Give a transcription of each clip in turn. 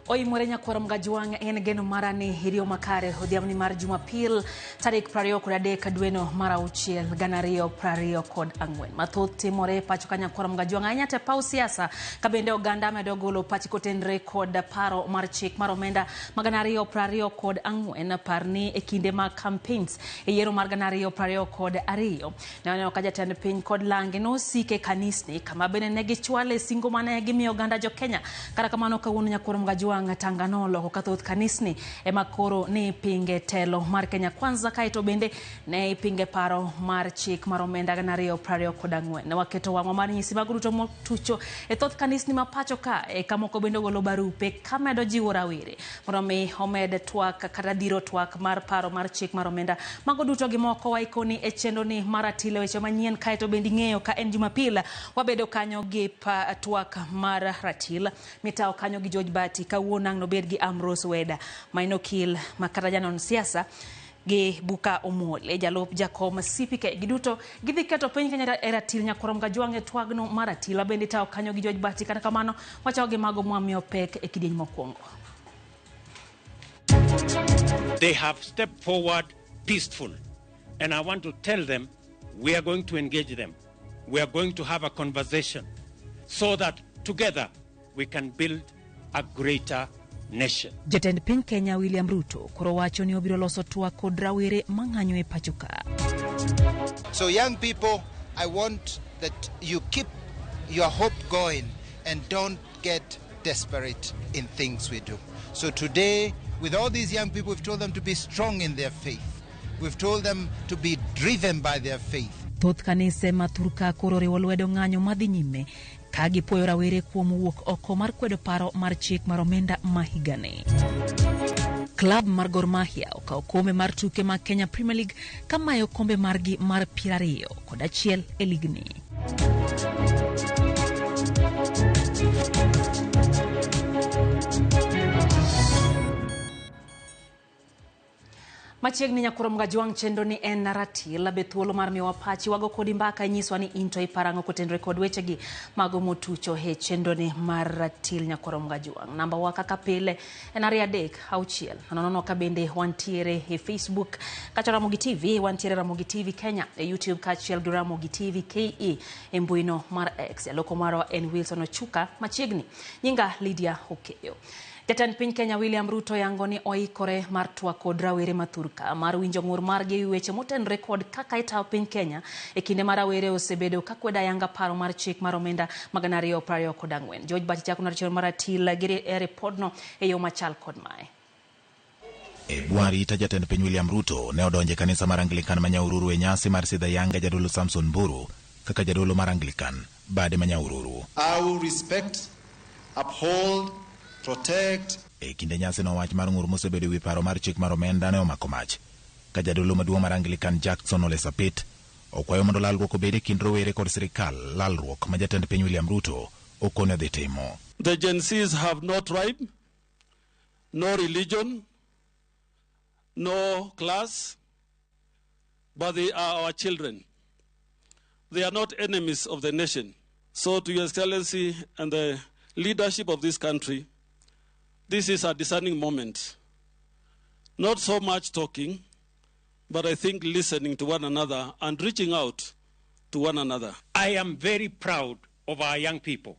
Oimore nyakwar Mgajwang' en geno mara ni iriyo makare odhiamni mar Jumapil tarik 23 dweno mar auchiel 2024. Mathoth timore e pacho ka nyakwar Mgajwang' ahinya te paw siasa ka bende oganda medo golo pach kotenre kod paro mar chik mar omenda ma 2024. Par ni e kinde mag campaigns e yiero mar 2022 ne waneno ka jatend piny kod lange nosike kanisni kama bende ne gichwale singo mane gimiyo oganda jo Kenya. Kata kamano kawuono nyakwar Mgajwang' tanga noloko ka thoth kanisni ema koro ne ipinge telo mar Kenya Kwanza kaeto bende ne ipinge paro mar chik mar omenda 2024. Ne waketo wang'wa mar nyisi mago duto motucho e thoth kanisni ma pacho ka eka moko bende ogolo barupe kamedo jiwo rawere mondo mi omed twak kata dhiro twak mar paro mar chik mar omenda. Mago duto gi moko waikoni e chenro ni mar ratile weche manyien kaeto bende ing'eyo ka en Jumapil wabedo kanyo gi twak mar ratil mitawo kanyo gi George Bati. Kawuono ang' nobed gi Ambrose Weda ma en okil ma kata janon siasa gi Buka Omole jalup jakom CPK. Giduto gidhi keto piny Kenya e ratil nyakwar Mgajwang' e twagno mar ratil mabende itawo kanyo gi George Bati. Kata kamano wachako gi mago mwamiyo pek e kidieny mokwongo. They have stepped forward peaceful, and I want to tell them we are going to engage them. We are going to have a conversation so that together we can build a greater nation. Jatend piny Kenya William Ruto koro wacho ni obiro loso twak kod rawere mang'anyo e pacho ka. So young people, I want that you keep your hope going and don't get desperate in things we do. So today, with all these young people, we've told them to be strong in their faith. We've told them to be driven by their faith. Thoth kanise ma thurka koro oriwo lwedo ng'anyo madhi nyime ka gipuoyo rawere kuom wuok oko mar kwedo paro mar chik mar omenda ma higani. Klab mar Gor Mahia okawo kombe mar tuke mag Kenya Premier League kamayo kombe margi mar 21 e ligni. Machiegni nyakwar Mgajwang' chenro ni en ratil be thuolo mar miyowa pachi wago kodi mbaka inyiswa ni in to iparang'o kotenore kod wechegi mago motucho e chenro ni mar ratil nyakwar Mgajwang'. Namba wa kaka pile en 2 3 6 0 0 ka bende wantiere e Facebook kata Ramogi TV, wantiere Ramogi TV Kenya e YouTube kaachiel gi Ramogi TV KE e mbuino mar X. Jaloko marwa en Wilson Ochuka machiegni. Nyinga Lydia Okeyo. Jatend piny Kenya William Ruto yango ni oikore mar twak kod rawere ma thurka mar winjo ng'ur margi ewi weche motenore kod kaka itayo piny Kenya e kinde ma rawere osebedo ka kwedo ayanga paro mar chik mar omenda ma 2024. George Bati chako chenro mar ratil gi ripodno e yo machal kod mae. E bwo arita jatend piny William Ruto ne odonjo e kanisa mar Anglican ma Nyahururu e nyasi mar sidho ayanga jadolo Samson Mburu kaka jadolo mar Anglican bade ma Nyahururu. I will respect, uphold, protect. E kinde nyasi no wach mar ng'ur mosebedo ewi paro mar chik mar omenda ne omako mach. Ka jadolo maduong' mar Anglican Jackson Ole Sapit okwayo mondo lalruok obed e kind rowere kod sirikal, lalruok ma jatend piny William Ruto okone odhi timo. The Gen Zs have no tribe, no religion, no class, but they are our children. They are not enemies of the nation. So to Your Excellency and the leadership of this country, this is a discerning moment. Not so much talking, but I think listening to one another and reaching out to one another. I am very proud of our young people.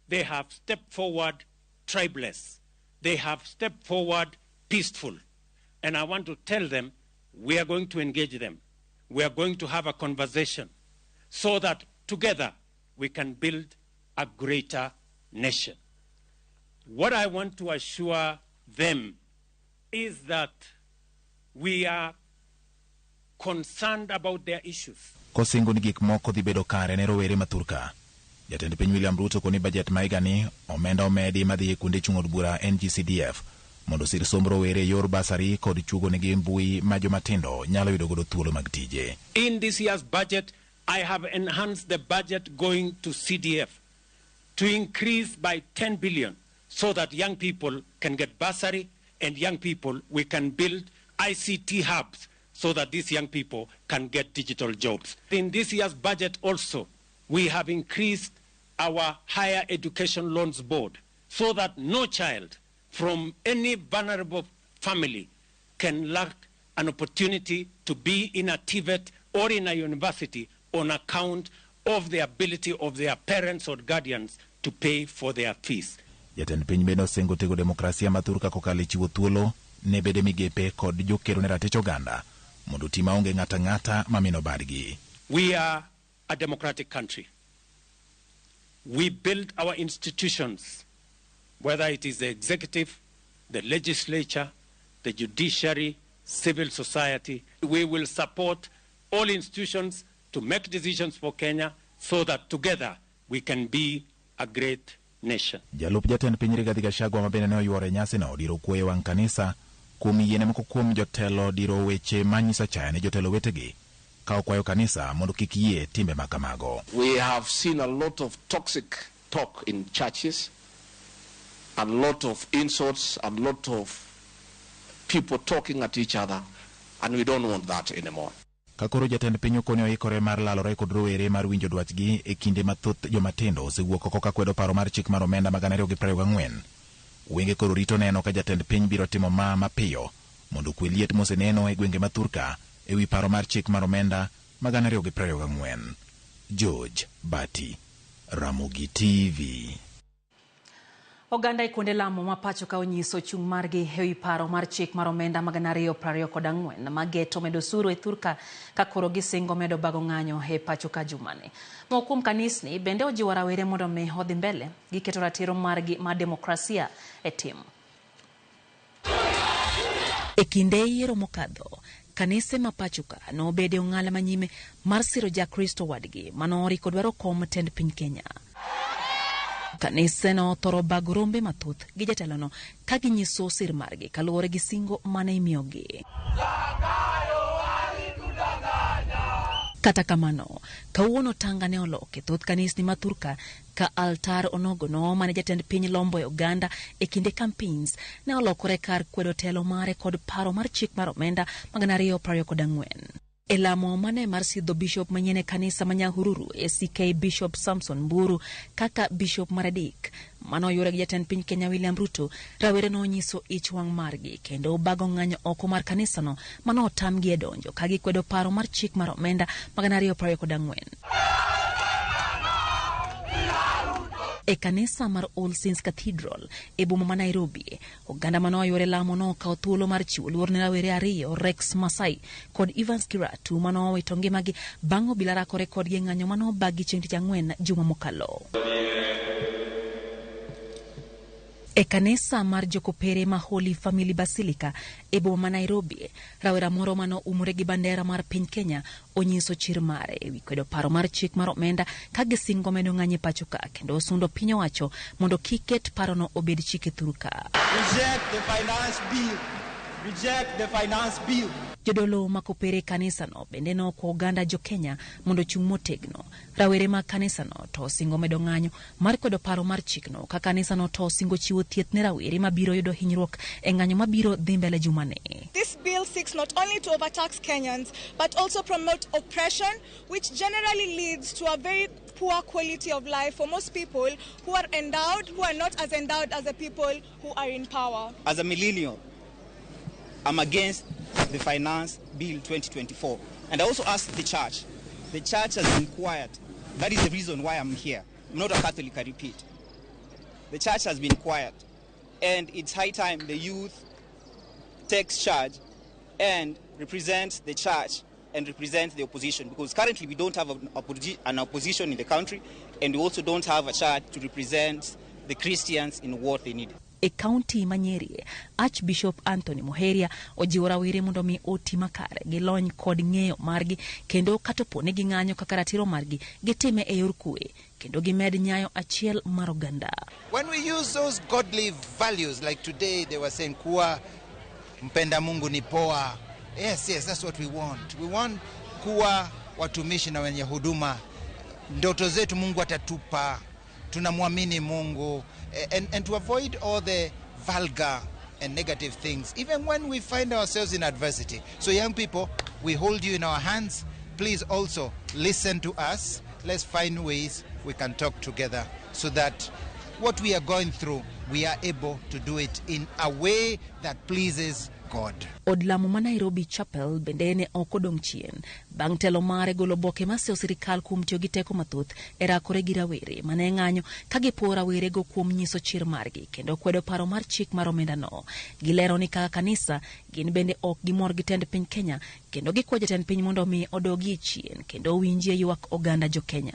They have stepped forward tribeless. They have stepped forward peaceful. And I want to tell them we are going to engage them. We are going to have a conversation so that together we can build a greater nation. What I want to assure them is that we are concerned about their issues. Kosingo ni gik moko dhi bedo kare ne rowere ma thurka. Jatend piny William Ruto koni bajet ma higani omenda omedi madhi e kuonde chung' od bura NGCDF mondo osir somb rowere e yor basari kod chuogo negi mbui ma jomatindo nyalo yudo godo thuolo mag tije. In this year's budget, I have enhanced the budget going to CDF to increase by 10 billion so that young people can get bursary and young people, we can build ICT hubs so that these young people can get digital jobs. In this year's budget also, we have increased our higher education loans board so that no child from any vulnerable family can lack an opportunity to be in a TVET or in a university on account of the ability of their parents or guardians to pay for their fees. Jatend piny bende osingo tego demokrasia ma thurka kokalo e chiwo thuolo ne bede migepe kod jokedo ne ratich oganda mondo oti maonge ng'ato ang'ata mamino badgi. We are a democratic country. We build our institutions, whether it is the executive, the legislature, the judiciary, civil society. We will support all institutions to make decisions for Kenya so that together we can be a great nation. Jalup jatend piny Rigathi Gachagua ma bende ne oyuoro e nyasino diro kuwe e wang' kanisa kuom yiene moko kuom jotelo diro weche manyiso achaya ne jotelo wetegi ka okwayo kanisa mondo kik yie timbe ma kamago. We have seen a lot of toxic talk in churches, a lot of insults, a lot of people talking at each other, and we don't want that anymore. Ka koro jatend piny okoni oikore mar lalore kod rowere mar winjo dwachgi e kinde ma thoth jomatindo osewuok oko ka kwedo paro mar chik mar omenda mag 2024. Wenge koro rito neno ka jatend piny biro timo ma mapiyo mondo kwe liet moseneno e gwenge ma thurka e wi paro mar chik mar omenda mag 2024. George Bati, Ramogi TV. Oganda e kuonde lamo ma pacho ka onyiso chung' margi e wi paro mar chik mar omenda mag 2024 mageto medo osuru e thurka ka koro gisingo medo bago ng'anyo e pacho ka jumani. Moko kuom kanisni bende ojiwo rawere mondo mi odhi mbele gi keto ratiro margi mar demokrasia e tim. E kinde yiero mokadho, kanise ma pacho ka nobede ong'ala manyime mar siro jakristo wadgi manooriko dwaro kom tend piny Kenya. Kanise no thoro bago rombe mathoth gi jatelono ka ginyiso sir margi kaluwore gi singo mane imiyogi. Kata kamano, kawuono tanga ne oloke thoth kanisni ma thurka ka altar onogono mane jatend piny lombo e oganda e kinde campaigns ne olokore kar kwedo telo mare kod paro mar chik mar omenda mag 2024. E lamo mane mar sidho bishop manyien e kanisa ma Nyahururu ACK Bishop Samson Mburu kaka bishop mar adek mano oyuore gi jatend piny Kenya William Ruto, rawere nonyiso ich wang' margi kendo bago ng'anyo oko mar kanisano mano otamgi e donjo ka gikwedo paro mar chik mar omenda mag 2024. E kanisa mar All Saints Cathedral e boma ma Nairobi, oganda mane oyuore lamo nokawo thuolo mar chiwo luor ne rawere ariyo Rex Masai kod Evans Kiratu mane owito ngimagi bang' obila rakore kodgi e ng'anyo mane obagi chieng' tich ang'wen juma mokalo. E kanisa mar Jokopere ma Holy Family Basilica e boma ma Nairobi, rawera moro mane oumore gi bandera mar piny Kenya onyiso chir mare ewi kwedo paro mar chik mar omenda ka gisingo medo ng'anyo e pacho ka kendo osundo piny owacho mondo kik ket parono obed chik e thurka. Reject the finance bill. Reject the finance bill. Jodolo ma kopere kanisano bende nokwa oganda jo Kenya mondo ochung' motegno. Rawere mag kanisano to osingo medo ng'anyo mar kwedo paro mar chikno ka kanisano to osingo chiwo thieth ne rawere mabiro yudo hinyruok e ng'anyo mabiro dhi mbele jumani. This bill seeks not only to overtax Kenyans but also promote oppression, which generally leads to a very poor quality of life for most people who are endowed, who are not as endowed as the people who are in power. As a millennial, I'm against the Finance Bill 2024. And I also ask the church. The church has been quiet. That is the reason why I'm here. I'm not a Catholic, I repeat. The church has been quiet. And it's high time the youth takes charge and represents the church and represents the opposition. Because currently we don't have an opposition in the country, and we also don't have a church to represent the Christians in what they need. E kaunti ma Nyeri, Archbishop Anthony Muheria ojiwo rawere mondo mi oti makare gi lony kod ng'eyo margi kendo katopo ni ging'anyo kaka ratiro margi gitime e yor kwe kendo gimed nyayo achiel mar oganda. When we use those godly values, like today they were saying kuwa mpenda Mungu ni poa. Yes, yes, that's what we want. We want kuwa watumishi na wenye huduma. Ndoto zetu Mungu atatupa. Tunamwamini Mungu, and to avoid all the vulgar and negative things, even when we find ourselves in adversity. So young people, we hold you in our hands. Please also listen to us. Let's find ways we can talk together so that what we are going through, we are able to do it in a way that pleases God. Od lamo ma Nairobi Chapel bende ne ok odong' chien bang' telo mare golo oboke maseyo sirikal kuom tiyo gi teko mathoth e rakore gi rawere mane ng'anyo ka gipuo rawerego kuom nyiso chir margi kendo kwedo paro mar chik mar omendano. Gilero ni kaka kanisa gin bende ok gimor gi tend piny Kenya kendo gikwa jatend piny mondo omi odogie chien kendo owinjie ywak oganda jo Kenya.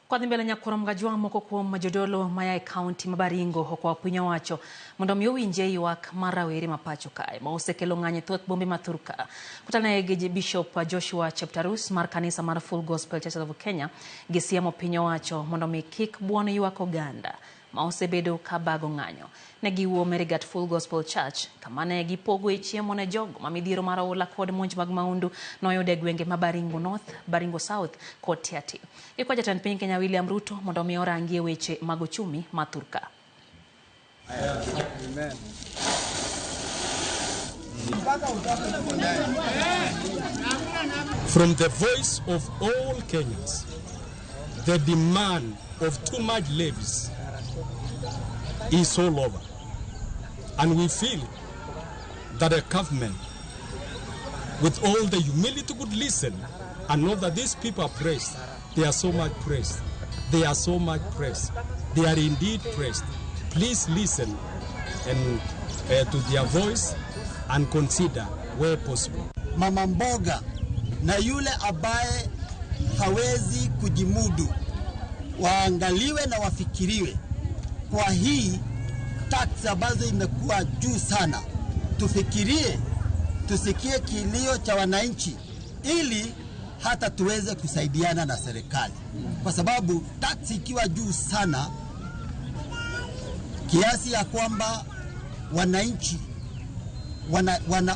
Kwadhi mbele nyakwar Mgajwang' moko kuom jodolo maya e kaunti ma Baringo okwayo piny owacho mondo mi owinjie ywak mar rawere ma pacho kae ma osekelo ng'anyo e thoth bombe ma thurka. Kutane gi Bishop Joshua Cheptarus mar kanisa mar Full Gospel Churches of Kenya gisiemo piny owacho mondo mi kik buon ywak oganda ma osebedo ka bago ng'anyo. Ne giwuo Marigat Full Gospel Church kama ne gipogoe chiemo ne jogo ma midhiero mar oula kod monj mag maundu noyudo e gwenge ma Baringo North, Baringo South kod Tiaty. Gikwa jatend piny Kenya William Ruto mondo mi orangie weche mag ochumi ma thurka. From the voice of all Kenyans, the demand of too much levies is all over. And we feel that the government, with all the humility, could listen and know that these people are pressed. They are so much pressed. They are so much pressed. They are indeed pressed. Please listen and to their voice and consider where possible. Mama mboga na yule ambaye hawezi kujimudu waangaliwe na wafikiriwe. Kwa hii tax ambazo imekuwa juu sana, tufikirie, tusikie kilio cha wananchi ili hata tuweze kusaidiana na serikali, kwa sababu tax ikiwa juu sana kiasi ya kwamba wananchi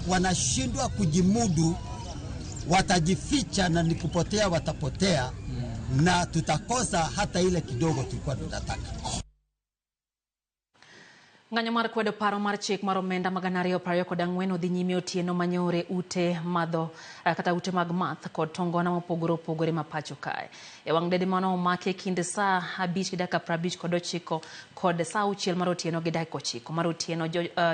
wanashindwa kujimudu, watajificha na ni kupotea watapotea, na tutakosa hata ile kidogo tulikuwa tunataka. Ng'anyo mar kwedo paro mar chik mar omenda mag 2024 odhi nyime otieno manyore ute madho kata ute mag math kod tongona mopogore opogore ma pacho kae. E wang' dede mane omaki e kind saa 5:59 kod saa 6 mar otieno gi dakika 9 mar otieno,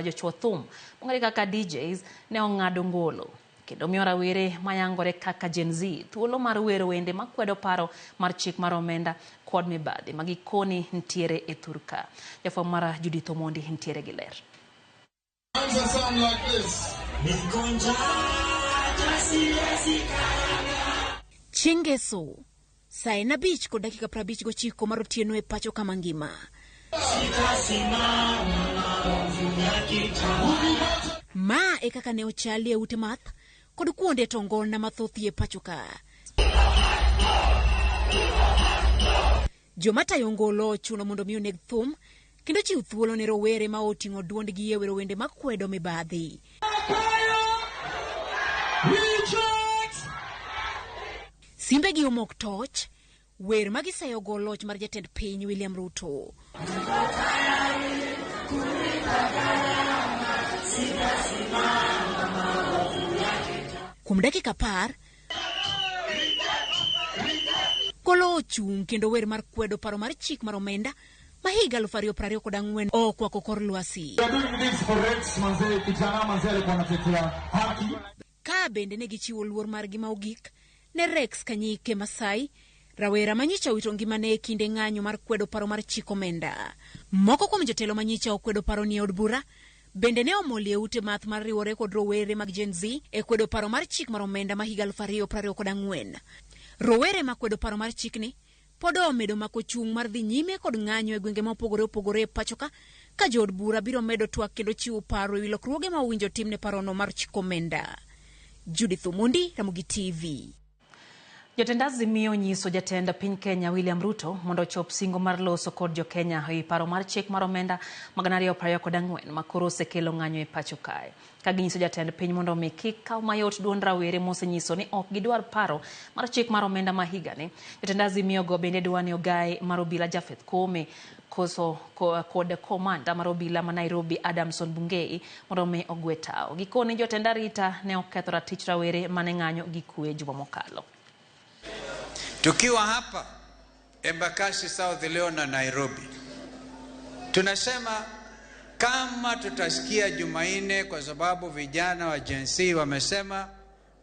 jochuo thum mong'ere kaka DJs ne ong'ado ngolo kendo miyo rawere mayangore kaka Gen Z thuolo mar wero wende makwedo paro mar chik mar omenda kod mibadhi ma gikoni ntiere e thurka. Jafwambo mara Judith Omondi ntiere gi ler. Chieng' Ngeso, saa en 5:59 mar otieno e pacho kama ngima. Ma e kaka ne ochali e ute math kod kuonde tongona mathoth e pacho ka. Joma tayo ngolo ochuno mondo mi oneg thum kendo chiw thuolo ne rowere ma oting'o duondgi e wero wende makwedo mibadhi. Simbegi omok toch, wer magiseyogo loch mar jatend piny William Ruto. Kuom dakika 10, golo ochung' kendo wer mar kwedo paro mar chik mar omenda ma higa 2024 okwako kor lwasi. Ka bende ne gichiwo luor margi ma ogik ne Rex Kanyike Masai, rawera manyicha owito ngimane e kinde ng'anyo mar kwedo paro mar chik omenda. Moko kuom jotelo manyicha okwedo paro ni e od bura bende ne omoli e ute math mar riwore kod rowere mag Gen Z e kwedo paro mar chik mar omenda ma higa 2024. Rowere makwedo paro mar chikni pod omedo mako chung' mar dhi nyime kod ng'anyo e gwenge mopogore opogore e pacho ka jood bura biro medo twak kendo chiwo paro ewi lokruoge ma owinjo timne parono mar chik omenda. Judith Omondi, Ramogi TV. Jotend Azimio nyiso jatend piny Kenya William Ruto mondo ochop singo mar loso kod jo Kenya e paro mar chik mar omenda mag 2024 ma koro osekelo ng'anyo e pacho kae. Ka ginyiso jatend piny mondo omi kik kaw mayot duond rawere mosenyiso ni ok gidwar paro mar chik mar omenda ma higani. Jotend Azimio go bende dwa ni ogae mar obila Japheth Koome koso kod komanda mar obila ma Nairobi Adamson Bungei mondo omi ogwe tao. Gikoni jotend arita ne oketho ratich rawere mane ng'anyo gi kwe juma mokalo. Tukiwa hapa Embakasi South leo na Nairobi. Tunasema kama tutasikia Jumanne, kwa sababu vijana wa Gen Z wamesema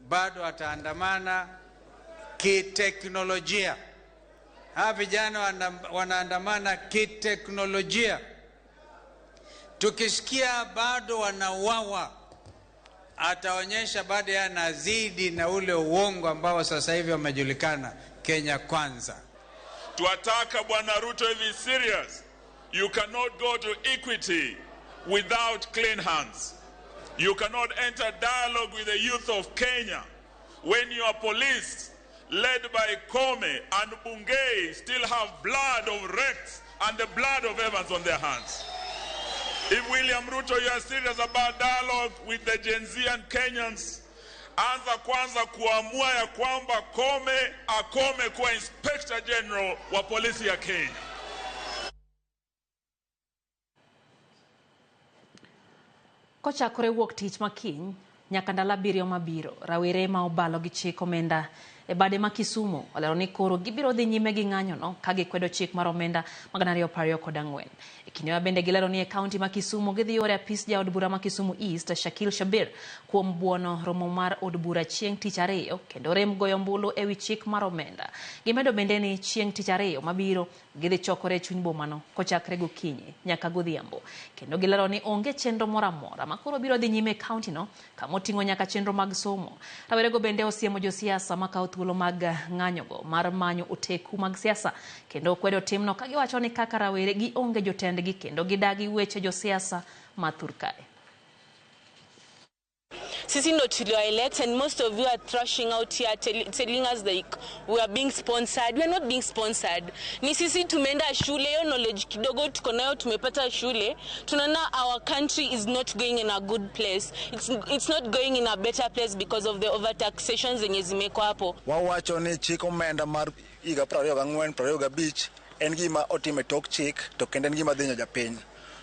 bado wataandamana kiteknolojia. Hawa vijana wanaandamana kiteknolojia. Tukisikia bado wanauawa, ataonyesha bado yanazidi na ule uongo ambao sasa hivi wamejulikana Kenya Kwanza. Tuataka Bwana Ruto, if he's serious, you cannot go to equity without clean hands. You cannot enter dialogue with the youth of Kenya when your police, led by Kome and Bungei, still have blood of Rex and the blood of Evans on their hands. If William Ruto, you are serious about dialogue with the Gen Z and Kenyans, anza kwanza kuamua ya kwamba Kome akome kuwa Inspector General wa polisi ya Kenya. Kochakore wuok tich makiny nyaka ndalo 7 mabiro, rawere ma obalo gi chik omenda e bade ma Kisumu olero ni koro gibiro dhi nyime gi ng'anyono ka gikwedo chik mar omenda mag 2024. E kinde ma bende gilero ni e kaunti ma Kisumu gidhi yore apis jaod bura ma Kisumu East Shakil Shabir kuom buono romo mar od bura chieng' tich ariyo kendo rem goyo ombulu ewi chik mar omenda. Gimedo bende ni chieng' tich ariyo mabiro gidhi chokore e chuny bomano kochakre gokinyi nyaka godhiambo. Kendo gilero ni onge chenro moro amora ma koro biro dhi nyime e kaunti no kamoting'o nyaka chenro mag somo. Rawerego bende osiemo josiasa makawo thuolo mag ng'anyogo mar manyo oteku mag siasa kendo kwedo timno ka giwacho ni kaka rawere gionge jotendgi kendo gidagi weche josiasa ma thur kae. Sisi ndo tuliwa elect and most of you are thrashing out here telling us like we are being sponsored. We are not being sponsored. Ni sisi tumeenda shule, hiyo knowledge kidogo tuko nayo tumepata shule. Tunaona our country is not going in a good place. It's not going in a better place because of the overtaxation zenye zimekuwa hapo. Wawacho ni chik omenda mar higa 24 25 en gima otime tok chik to kendo en gima dhinyo japiny.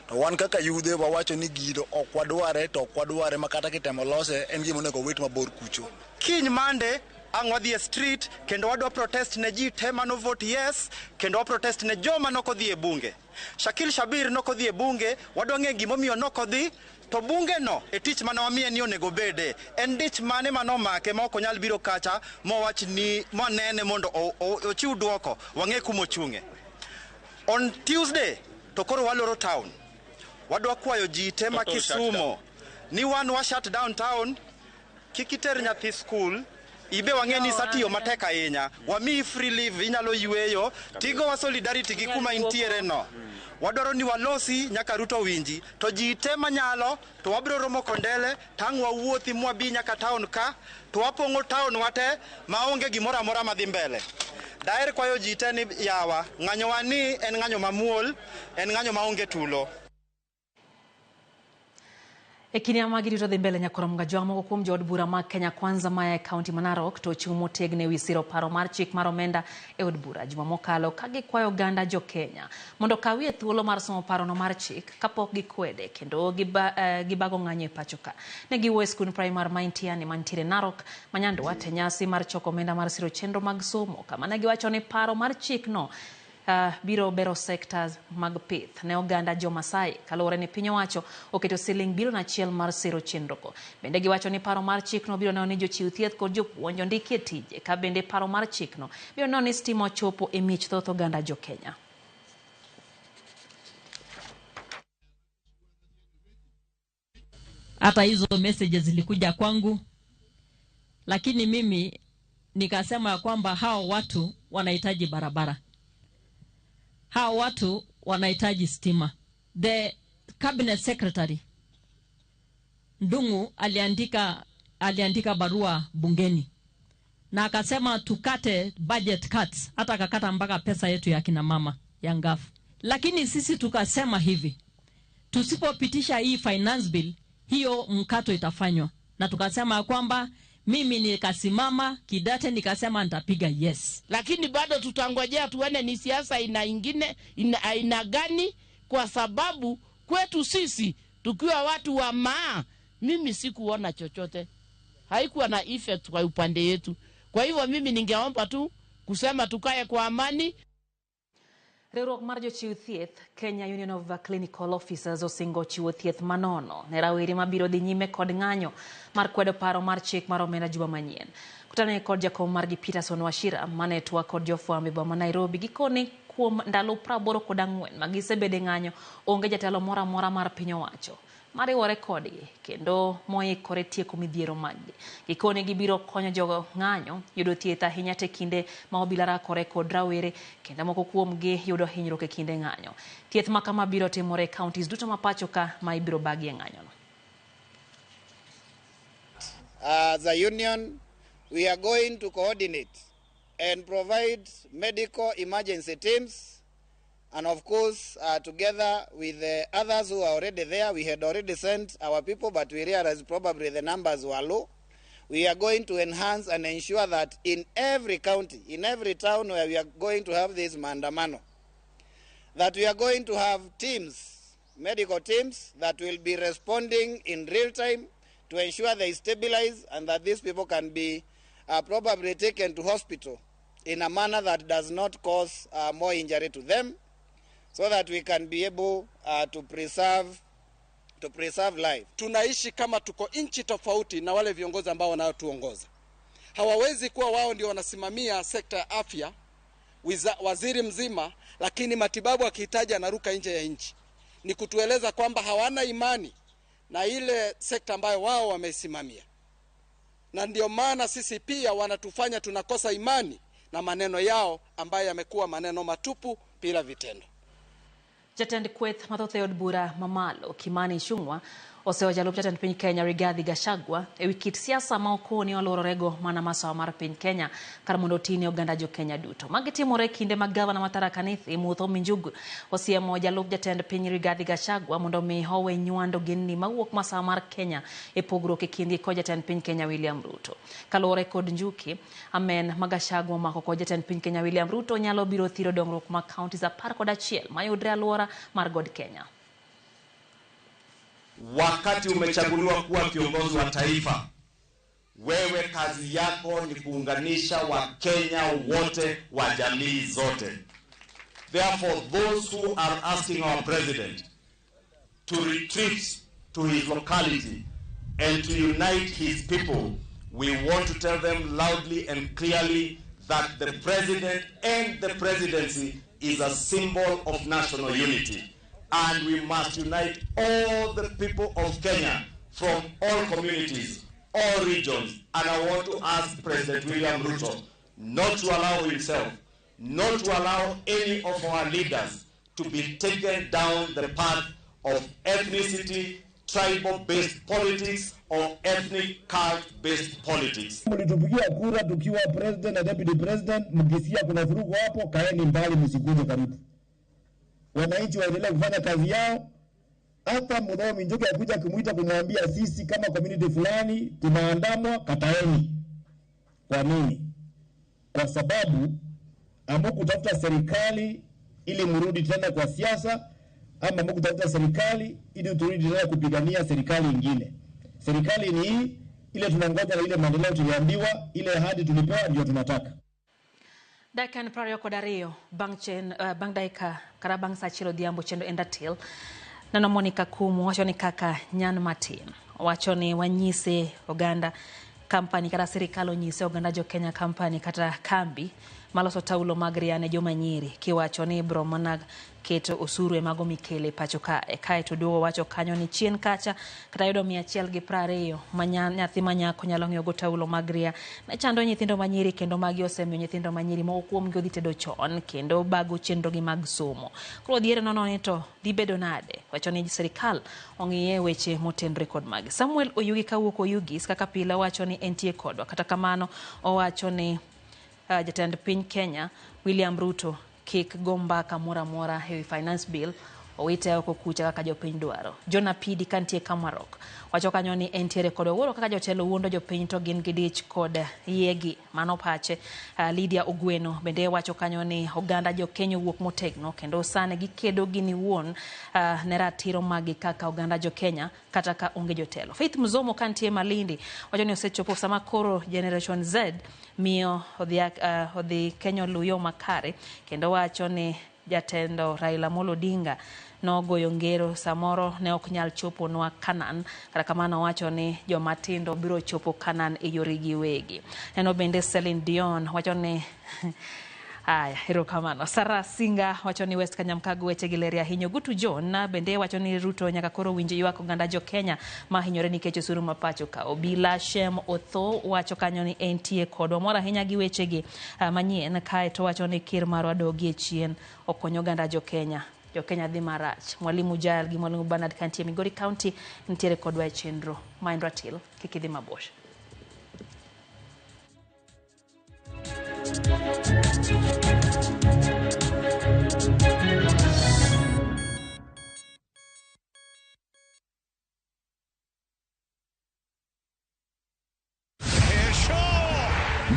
To wan kaka yudhe wawacho ni gino ok wadware to ok wadware ma kata kitemo lose en gima onego wit mabor kucho. Kiny Monday ang' wadhi e street kendo wadwa protest ne ji te mano vote yes kendo wa protest ne joma nokodhi e bunge. Shakil Shabir nokodhi e bunge, wadwa ng'e gimomiyo nokodhi to bunge no e tich mane wamiye ni onego bede. En dich mane manomake ma ok onyal biro kacha mowach ni monene mondo ochiw duoko wang'e kumochung'e. On Tuesday to koro waloro town. Wadwa kwayo ji te ma Kisumu ni wan wa shut down town, kik iter nyathi school, ibe wang'e ni satiyo matek ahinya, wamiyi free leave inyalo yweyo, tigo wa solidarity gi kuma intiere no. Wadwaro ni walosi nyaka Ruto winji, to ji te manyalo to wabiro romo Kondele, tang' wawuothi mwabi nyaka town ka, to wapong'o town wate maonge gimoro amora madhi mbele. Daher kwayo ji te ni yawa, ng'anyowa ni en ng'anyo mamuol, en ng'anyo maonge tulo. E kinde ma girito dhi mbele nyakoro Mgajwang' moko kuom jood bura mag Kenya Kwanza maya e kaunti ma Narok to ochung' motegno ewi siro paro mar chik mar omenda e od bura juma mokalo ka gikwayo oganda jo Kenya mondo okawie thuolo mar somo parono mar chik kapok gikwede kendo gibago ng'anyo e pacho ka. Ne giwuoyo e skund primar ma Intiani mantiere Narok ma Nyandwat e nyasi mar choko omenda mar siro chenro mag somo kama ne giwacho ni paro mar chikno biro bero sectors mag pith ne oganda jo Masai kaluwore ni piny owacho oketo siling bilion 1 mar siro chenrogo. Bende giwacho ni paro mar chikno biro neno ni jochiw thieth kod jopuonj ondiki e tije ka bende paro mar chikno biro neno ni stima ochopo e miech thoth oganda jo Kenya. Hata hizo messages zilikuja kwangu, lakini mimi nikasema kwamba hao watu wanahitaji barabara. Hao watu wanahitaji stima. The cabinet secretary Ndung'u aliandika barua bungeni na akasema tukate budget cuts, hata akakata mpaka pesa yetu ya kina mama ya ngafu. Lakini sisi tukasema hivi, tusipopitisha hii finance bill, hiyo mkato itafanywa. Na tukasema kwamba mimi nikasimama kidate nikasema nitapiga yes. Lakini bado tutangojea tuone ni siasa aina ingine aina gani, kwa sababu kwetu sisi tukiwa watu wa maa, mimi sikuona chochote. Haikuwa na effect kwa upande yetu. Kwa hivyo mimi ningeomba tu kusema tukae kwa amani. Riwruok mar jochiw thieth Kenya Union of Clinical Officers osingo chiwo thieth manono ne rawere mabiro dhi nyime kod ng'anyo mar kwedo paro mar chik mar omenda juma manyien. Kutane kod jakom margi Peterson Wachira mane twak kod jofwambo e boma ma Nairobi gikone kuom ndalo 84 ma gisebede ng'anyo onge jatelo moro amora mar piny owacho mariwore kodgi kendo moikore tieko midhiero maggi. Gikone gibiro konyo jogo ng'anyo yudo thieth ahinya te kinde ma obila rakore kod rawere kendo moko kuomgi yudo hinyruok e kinde ng'anyo. Thieth ma kama biro timore e counties duto ma pacho ka ma ibiro bagie ng'anyono. As a union, we are going to coordinate and provide medical emergency teams, and of course, together with the others who are already there. We had already sent our people, but we realized probably the numbers were low. We are going to enhance and ensure that in every county, in every town where we are going to have this maandamano, that we are going to have teams, medical teams, that will be responding in real time to ensure they stabilize and that these people can be probably taken to hospital in a manner that does not cause more injury to them, so that we can be able to preserve life. Tunaishi kama tuko nchi tofauti na wale viongozi ambao wanaotuongoza. Hawawezi kuwa wao ndio wanasimamia sekta ya afya, waziri mzima, lakini matibabu akihitaji anaruka nje ya nchi. Ni kutueleza kwamba hawana imani na ile sekta ambayo wao wameisimamia. Na ndio maana sisi pia wanatufanya tunakosa imani na maneno yao ambayo yamekuwa maneno matupu bila vitendo. Jatend kweth mathoth e od bura mamalo Kimani Ichung'wa osewa jalup jatend piny Kenya Rigathi Gachagua ewi kit siasa ma okoni oluororego mana masawa mar piny Kenya kar mondo otine oganda jo Kenya duto. Magi timore kinde ma gavana ma Tharaka Nithi Muthomi Njugu osiemo jalup jatend piny Rigathi Gachagua mondo mi owe nywando genni mawuok masawa mar Kenya e pogruok e kindgi kod jatend piny Kenya William Ruto. Kaluwore kod Njuki, amen ma Gachagua omako kod jatend piny Kenya William Ruto nyalo biro thiro dongruok mag counties 11 mayudre alwora mar God Kenya. Wakati umechaguliwa kuwa kiongozi wa taifa, wewe kazi yako ni kuunganisha Wakenya wote wa jamii zote. Therefore, those who are asking our president to retreat to his locality and to unite his people, we want to tell them loudly and clearly that the president and the presidency is a symbol of national unity. And we must unite all the people of Kenya from all communities, all regions. And I want to ask President William Ruto not to allow himself, not to allow any of our leaders to be taken down the path of ethnicity, tribal-based politics, or ethnic cult-based politics. Mlitupigia kura tukiwa president na deputy president, mkisikia kuna vurugu hapo, kaeni mbali, msikuje karibu. Wananchi waendelee kufanya kazi yao. Hata Muthomi Njuki akuja kumuita kumwambia sisi kama community fulani tunaandamwa, kataeni. Kwa nini? Kwa sababu hamkutafuta serikali ili mrudi tena kwa siasa, ama hamkutafuta serikali ili turudi tena kupigania serikali nyingine. Serikali ni hii ile tunangoja, na ile maendeleo tuliambiwa, ile ahadi tulipewa ndio tunataka. Dakika 22 bang chen bang dakika kara bang sa achiel odhiambo chendo endatil neno Monica Kumu wacho ni kaka nyan matin wacho ni wanyise oganda company kata sirikal onyise oganda jo Kenya company kata kambi maloso taulo mag ria ne joma nyiri kiwacho ni ibro mana keto osuru e mago mikele pacho kae. Kae to duogo wacho kanyo ni chien kacha kata yudo 120 ma nyathi manyako nyalo ng'iewo go taulo mag ria ne chando nyithindo manyiri, kendo magi osemiyo nyithindo manyiri moko kuomgi odhi tedo chon kendo bago chenrogi mag somo. Koro dhiere nono ni to dhi bedo nade? Wacho ni sirikal ong'iye weche motenore kod magi. Samuel Oyugi kawuok Oyugis kaka pile wacho ni entie kodwa, kata kamano owacho ni jatend piny Kenya William Ruto kik go mbaka moro amora ewi finance bill, owite oko kucha kaka jopiny dwaro. John Apidi kantie Kamarok wacho kanyo ni entiere kod owuoro kaka jotelo wuondo jopiny to gin gi dich kod yiegi, mano pache. Lydia Ogweno bende wacho kanyo ni oganda jo Kenya owuok motegno kendo sani gikedo gini wuon ne ratiro magi kaka oganda jo Kenya kata ka onge jotelo. Faith Mzomo kantie Malindi wacho ni osechopo sama koro Generation Z miyo odhi Kenya oluw yo makare, kendo wacho ni Jatendo Raila Amolo Odinga nogoyo ngero samoro ne ok nyal choponwa Canaan, kata kamano owacho ni joma tindo biro chopo Canaan e yore giwegi. Neno bende Celine Dion wacho ni Aya, erokamano. Sarah Singa wacho ni West Kanyamkago weche gi ler ahinya. Ogutu John bende wacho ni Ruto nyaka koro winj ywak oganda jo Kenya ma hinyore nikech osuru ma pacho ka. Obila Shem Otho wacho kanyo ni entie kodwa. Mor ahinya gi wechegi manyien kae to wacho ni ker marwa dogie chien okony oganda jo Kenya. Jo Kenya dhi marach. Mwalimu Jael gi Mwalimu Bernard kantie Migori County nitiere kodwa e chenro. Maen ratil, kik idhi mabor.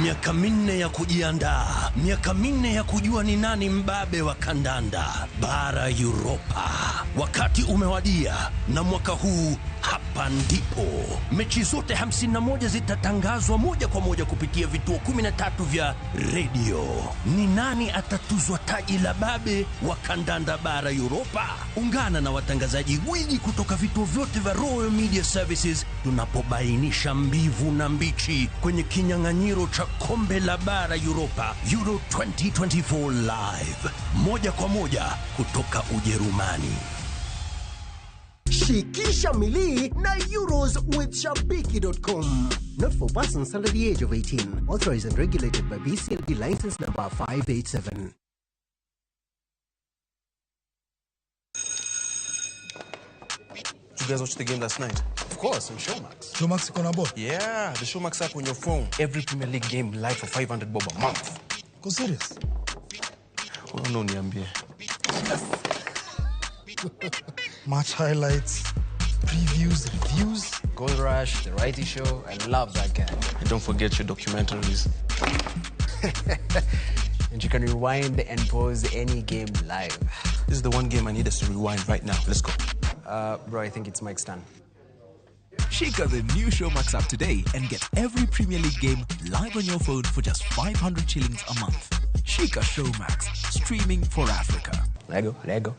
Miaka 4 ya kujiandaa, miaka 4 ya kujua ni nani mbabe wa kandanda bara Europa. Wakati umewadia, na mwaka huu hapa ndipo mechi zote 51 zitatangazwa moja kwa moja kupitia vituo 13 vya redio. Ni nani atatuzwa taji la babe wa kandanda bara Europa? Ungana na watangazaji gwiji kutoka vituo vyote vya Royal Media Services tunapobainisha mbivu na mbichi kwenye kinyang'anyiro cha kombe la bara Europa Euro 2024 live moja kwa moja kutoka Ujerumani. Shikisha milii na Euros with Shabiki.com. Not for persons under the age of 18. Authorized and regulated by BCLB license number 587. Did you guys watch the game last night? Of course, on Showmax. Showmax iko na ball? Yeah, the Showmax app on your phone. Every Premier League game live for 500 bob a month. Go serious? Oh, no, niambie. Yes. Match highlights, previews, reviews. Goal Rush, The Righty Show. I love that guy. And don't forget your documentaries. And you can rewind and pause any game live. This is the one game I need us to rewind right now. Let's go. Bro, I think it's Mike's turn. Shika the new Showmax app today and get every Premier League game live on your phone for just 500 shillings a month. Shika Showmax, streaming for Africa. Lego, Lego.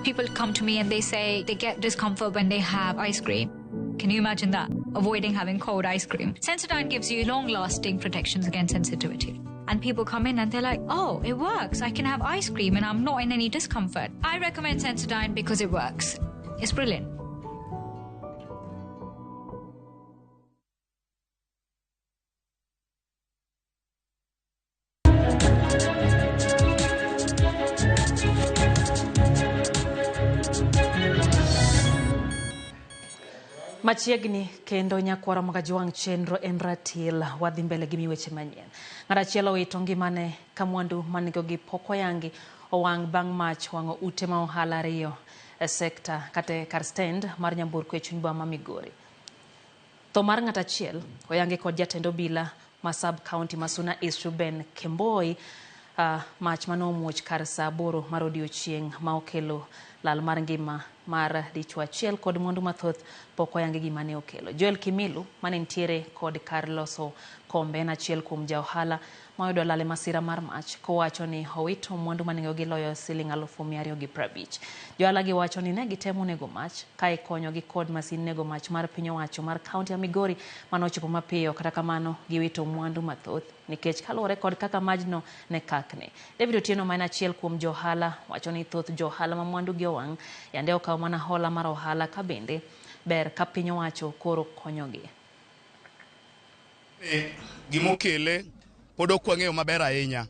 People come to me and they say they get discomfort when they have ice cream. Can you imagine that? Avoiding having cold ice cream. Sensodyne gives you long-lasting protections against sensitivity. And people come in and they're like, oh, it works. I can have ice cream and I'm not in any discomfort. I recommend Sensodyne because it works. It's brilliant. Machiegni kendo nyakwara Magajwang' chenro en ratil wadhi mbele gi weche manyien. Ng'at achiel owito ngimane ka mwandu manigogi pok oyangi owang' bang' mach wang'o ute ma ohala ariyo e sekta kata kar stand mar nyamburko e chuny boma ma Migori. Tho mar ng'at achiel oyangi kod jatend obila ma sub county ma Suna East Ruben Kemboi. Mach mane omuoch kar saa 8 mar odiochieng' ma okelo lal mar ngima mar dichuo achiel kod mwandu mathoth pok oyangi gima ne okelo. Joel Kimilu mane nitiere kod kar loso kombe en achiel kuom ja ohala ma oyudo lal e masira mar mach kowacho ni owito mwandu manengogi loyo siling 250,000. Johala gi wacho ni ne gitemo nego mach ka ikonyogi kod masin nego mach mar piny owacho mar kaunti ya Migori mane ochopo mapiyo, kata kamano giwito mwandu mathoth nikech kaluwore kod kaka majno ne kakni. David Otieno ma en achiel kuom johala wacho ni thoth johala ma mwandu gi owang' yande okawo mana hola mar ohala ka bende ber ka piny owacho koro konyogi. Gimokele pod ok wang'eyo maber ahinya,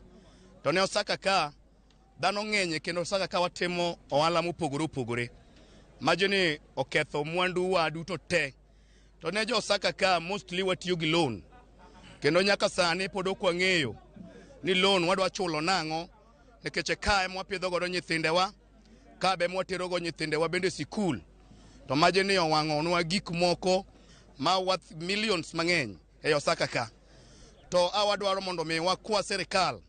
to ne Osaka ka dhano ng'enye kendo Osaka ka watimo ohala mopogore opogore. Majni oketho mwandu wa duto te. To ne jo Osaka ka mostly watiyo gi loan. Kendo nyaka sani pod ok wang'eyo ni loan wadwa chulo nang'o nikech ka ema wapidho godo nyithindewa, ka be ema watero go nyithindewa bende sikul. To majni owang'onwa gik moko ma worth millions mang'eny e Osaka ka. To awadwaro mondo mi wakwa sirikal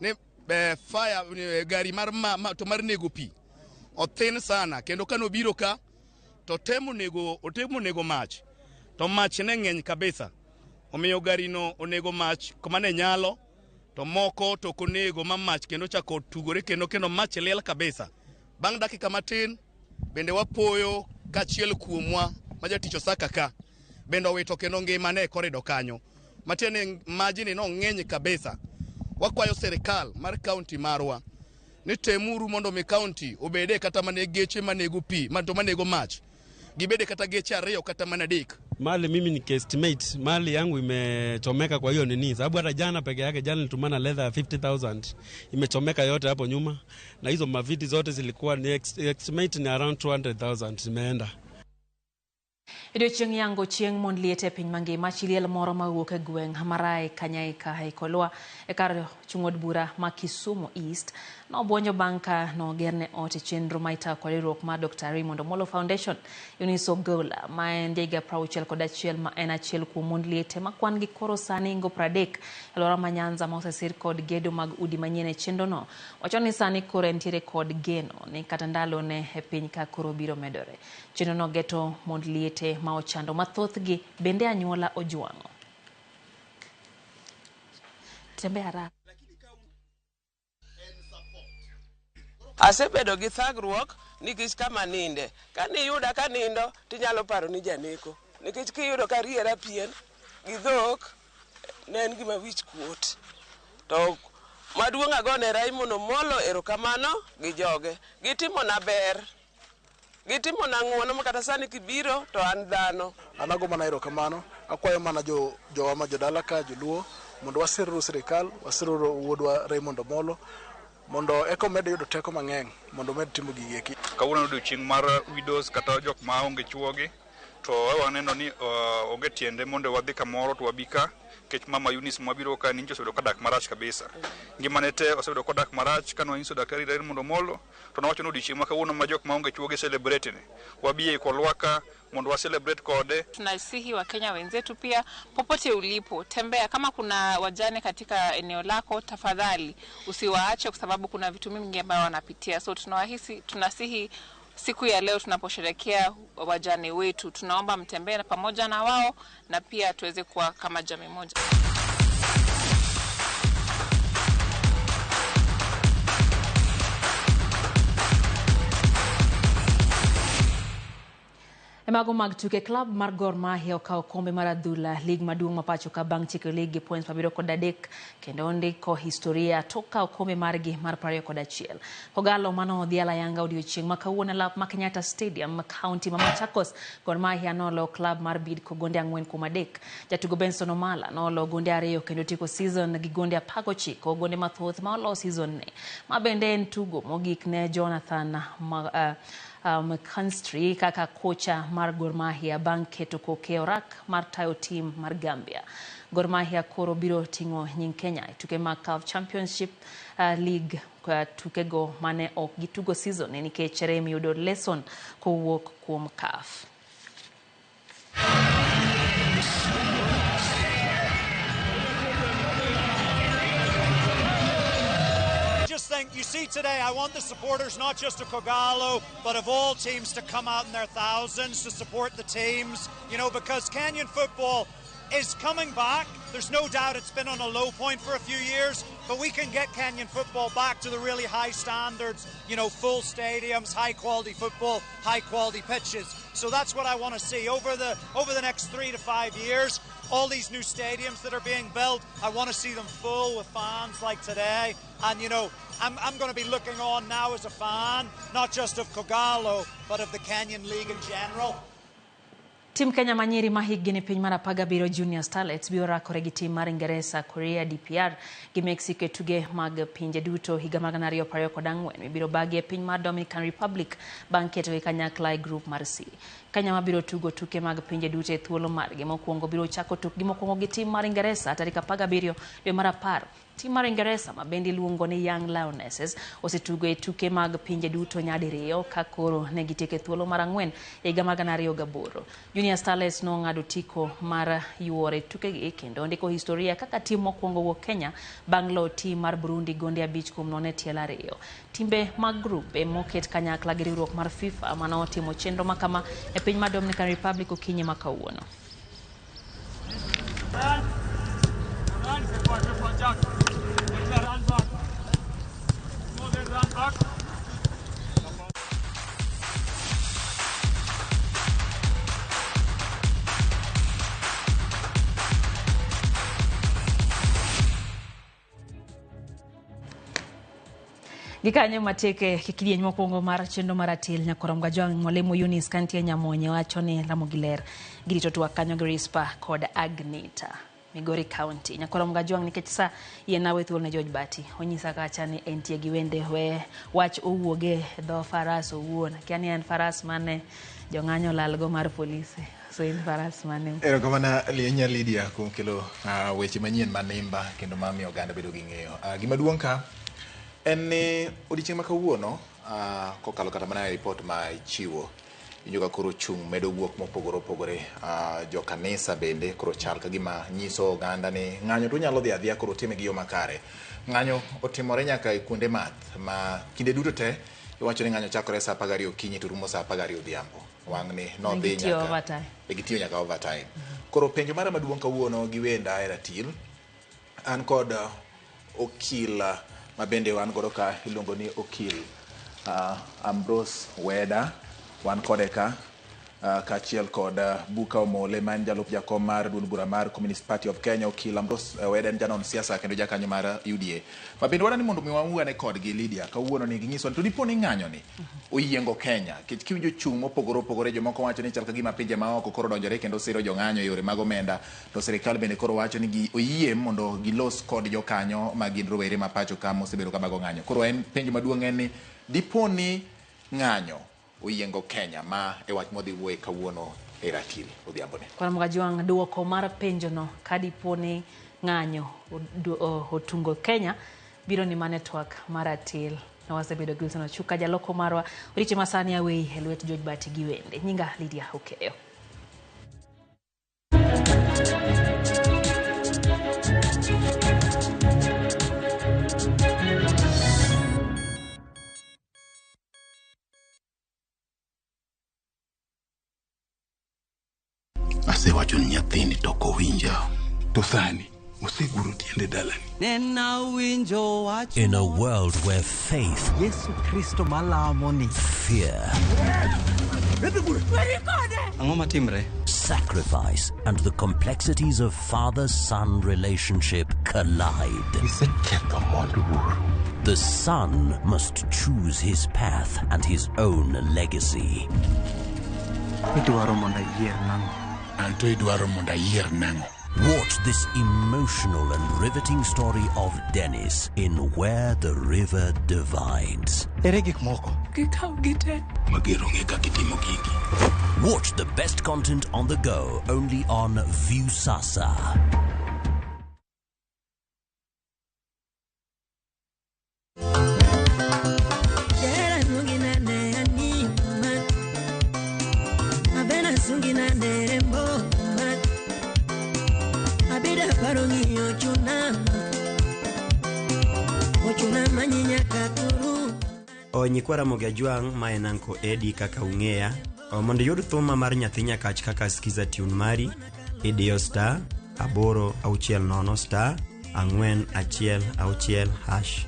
ni fire gari mar to mar nego pi othin sana, kendo kanobiro ka to temo nego mach, to mach ne ng'eny kabisa. Omiyo gari no onego mach kuma ne nyalo, to moko to ok onego ma mach kendo chako tugore kendo mach liel kabisa. Bang' dakika matin bende wapoyo kachiel kuomwa ma jatich Osaka ka bende owito kendo ngimane e korido kanyo. Matiende majni no ng'eny kabisa. Wakwayo sirikal mar kaunti marwa ni temuru mondo mi kaunti obede kata mana geche manego pi, to manego mach, gibede kata geche 2 kata mana 3. Mali mimi ni estimate mali yangu imechomeka kwa hiyo nini, sababu hata jana peke yake, jana nilitumana leather 50,000 imechomeka yote hapo nyuma, na hizo maviti zote zilikuwa ni estimate ni around 200,000 zimeenda. Odiochieng' yango chieng' mond liete e piny mangima, chi liel moro mawuok e gweng' Marai Kanyaika e Kolwa e kar chung' od bura ma Kisumu East nobuonjo bang' ka nogerne ot e chenro ma itayo kod riwruok mar Dr. Raymond Omolo Foundation. Eunice Ogola ma en jahiga 61 ma en achiel kuom mond liete ma kwan gi koro sani ingo 30 e alwora ma Nyanza ma osesir kod gedo mag udi manyien e chenrono, wacho ni sani koro entiere kod geno ni kata ndalone e piny ka koro biro medore. Chenrono geto mond liete ma ochando mathothgi bende anyuola ojwang'o. Tembe haraka. Asebedo gi thagruok nikech kama ninde. Kaniyuda kanindo tinyalo paro ni janeko. Nikech kiyudo ka riera pien gi dhok ne en gima wich kuot. To maduong' agone Raymond Omolo erokamano gi joge. Gitimona ber. Gitimona ng'uono ma kata sani kibiro to an dhano. An ago mana erokamano, akwayo mana jowa ma jodala ka joluo mondo wasiruru sirikal, wasiruru wuodwa Raymond Omolo mondo eka omed yudo teko mang'eny mondo omed timo gigi eki. Kawuono odiochieng' mar widows kata jok ma onge chuogi, to waneno ni onge tiende mondo wadhi kamoro to wabi ka, nikech mama Eunice mwabiro ka ninjo osebedo kodak marach kabisa. Ngimane te osebedo kodak marach. Kane wanyiso Daktari Raymond Omolo to nowacho ni odiochieng' ma kawuono ma jok maonge chuogi celebrate ni, wabi e Kolwa ka mondo wa celebrate kode. Tunasihi Wakenya wenzetu pia, popote ulipo, tembea. Kama kuna wajane katika eneo lako, tafadhali usiwaache, kwa sababu kuna vitu mingi ambavyo wanapitia. So tunasihi siku ya leo tunaposherehekea wajane wetu, tunaomba mtembee pamoja na wao na pia tuweze kuwa kama jamii moja. Mago mag tuke, club mar Gor Mahia okawo kombe mar adhula lig maduong' ma pacho ka bang' tieko lig gi points 73 kendo ondiko historia tok kawo kombe margi mar 21. Kogalo mano odhiala Yanga odiochieng' ma kawuono lap ma Kenyatta Stadium, kaunti ma Machakos. Gor Mahia nolo club mar Bidco gonde 4-3. Jatugo Benson Omala nolo gonde 2 kendo tieko season gi gonde 19, gonde mathoth ma olo season ne. Ma bende en tugo mogik ne Jonathan McKinstry kaka kocha mar Gor Mahia bang' keto koke orak mar tayo tim mar Gambia. Gor Mahia koro biro ting'o nying Kenya e tuke mag CAF Championship League tukego mane ok gitugo season nikech rem yudo lesson kowuok kuom CAF. Think, you see today, I want the supporters not just of Kogalo, but of all teams to come out in their thousands to support the teams, you know, because Kenyan football is coming back. There's no doubt it's been on a low point for a few years, but we can get Kenyan football back to the really high standards, you know, full stadiums, high quality football, high quality pitches. So that's what I want to see over the next 3 to 5 years. All these new stadiums that are being built, I want to see them full with fans like today. And, you know, I'm going to be looking on now as a fan, not just of Kogalo, but of the Kenyan League in general. Tim Kenya manyiri ma hikgi ni piny mar 17 Junior Starlets biro rakore gi tim mar Ingeresa, Korea, DPR gi Mexico e tuge mag pinje duto higa mar 2024 mibiro bagi e piny mar Dominican Republic bang' ketogi kanyakla e grup mar C. Kenya mabiro tugo tuke mag pinje duto e thuolo margi mokwongo biro chako tukgi mokwongo gi tim mar Ingeresa tarik 17 dwe mar 10. Tim mar Ingeresa ma bende iluongo ni Young Lionesses osetugo e tuke mag pinje duto nyadiriyo ka koro ne gitieko e thuolo mar 4 e higa mar 2008. Junior Starlets nong'ado otiko mar yuoro e tukegi kendo ndiko historia kaka tim mokwongo wuok Kenya bang' loyo tim mar Burundi gonde 5-0 e tielo 2. Timbe mag grube moket kanyakla gi riwruok mar FIFA manotimo chenro makama e piny mar Dominican Republic okinyi ma kawuono. Gikanyo matieke kidieny mokwongo mar chenro mar atil nyakorom Gajwang' Mwalimu Eunice kantie Nyamonye wacho ni Ramogi ler girito twak kanyo gi Rispa kod Agnita Migori County. Nyakorom Gajwang' nikech sa yie nawe thuolo ne George Bati onyisa kacha ni entie gi wende we wach owuoge dho faras owuon akia ni en faras mane jong'anyo lalgo mar polise so in faras mane. Erokamano Lienya Lydia kuom kelo weche manyien manimba kendo mamiyo oganda bedo gi ng'eyo. Gima duong' ka en ni odiechieng' ma kawuono kokalo kata mana e ripot ma ichiwo iwinjo ka koro chung' medo wuok mopogore opogore. Jo kanisa bende koro chal ka gima nyiso oganda ni ng'anyo to nyalo dhi adhiya koro time gi yo makare. Ng'anyo otimore nyaka e kuonde math ma kinde duto te iwacho ni ng'anyo chakore saa 12 okinyi to rumo saa 12 odhiambo. Wang'ni nodhi nyaka gitiyo nyaka overtime. Koro penjo mara maduong' kawuono gi wenda e ratil an kod okil ma bende wan godo ka iluongo ni okil Ambrose Weda wan kode ka kaachiel kod Buka Omole ma en jalup jakom mar duond bura mar Communist Party of Kenya. Okil Ambrose Weda en janon siasa kendo jakanyo mar UDA. Ma bende wadwani mondo mi wawuo kodgi Lydia kawuono ni ginyiso ni to dipo ni ng'anyo ni oyiengo Kenya nikech kiwinjo chung' mopogore opogore jomoko wacho ni chal ka gima pinje maoko koro donjore kendo siro jong'anyo e yore mag omenda to sirikal bende koro wacho ni oyie mondo gilos kod jokanyo ma gin rowere ma pacho ka mosebedo ka bago ng'anyo. Koro en penjo maduong' en ni dipo ni ng'anyo oyiengo Kenya ma e wach modhi wuoye kawuono e ratil odhiambo ni. Kwa Mgajwang' duoko mar penjono ka dipo ni ng'anyo otungo Kenya biro ni mane twak mar ratil. Wasebedo gi Wilson Ochuka jaloko marwa oriche masani awei e lwet George Bati gi wende. Nyinga Lydia Okeyo. Asewacho ni nyathini to ok owinja to sani oseguro tiende dalani. In a world where faith, Yesu Kristo malamo ni, fear, sacrifice, and the complexities of father-son relationship collide. The son must choose his path and his own legacy. Watch this emotional and riveting story of Dennis in Where the River Divides. Watch the best content on the go only on Viusasa. Nyikwa Ramogi Ajwang' ma en Uncle Eddie kaka ung'eya. Mondo iyud thuma mar nyathi nyakach kaka skiza tune mari, idiyo *860 *416 hash.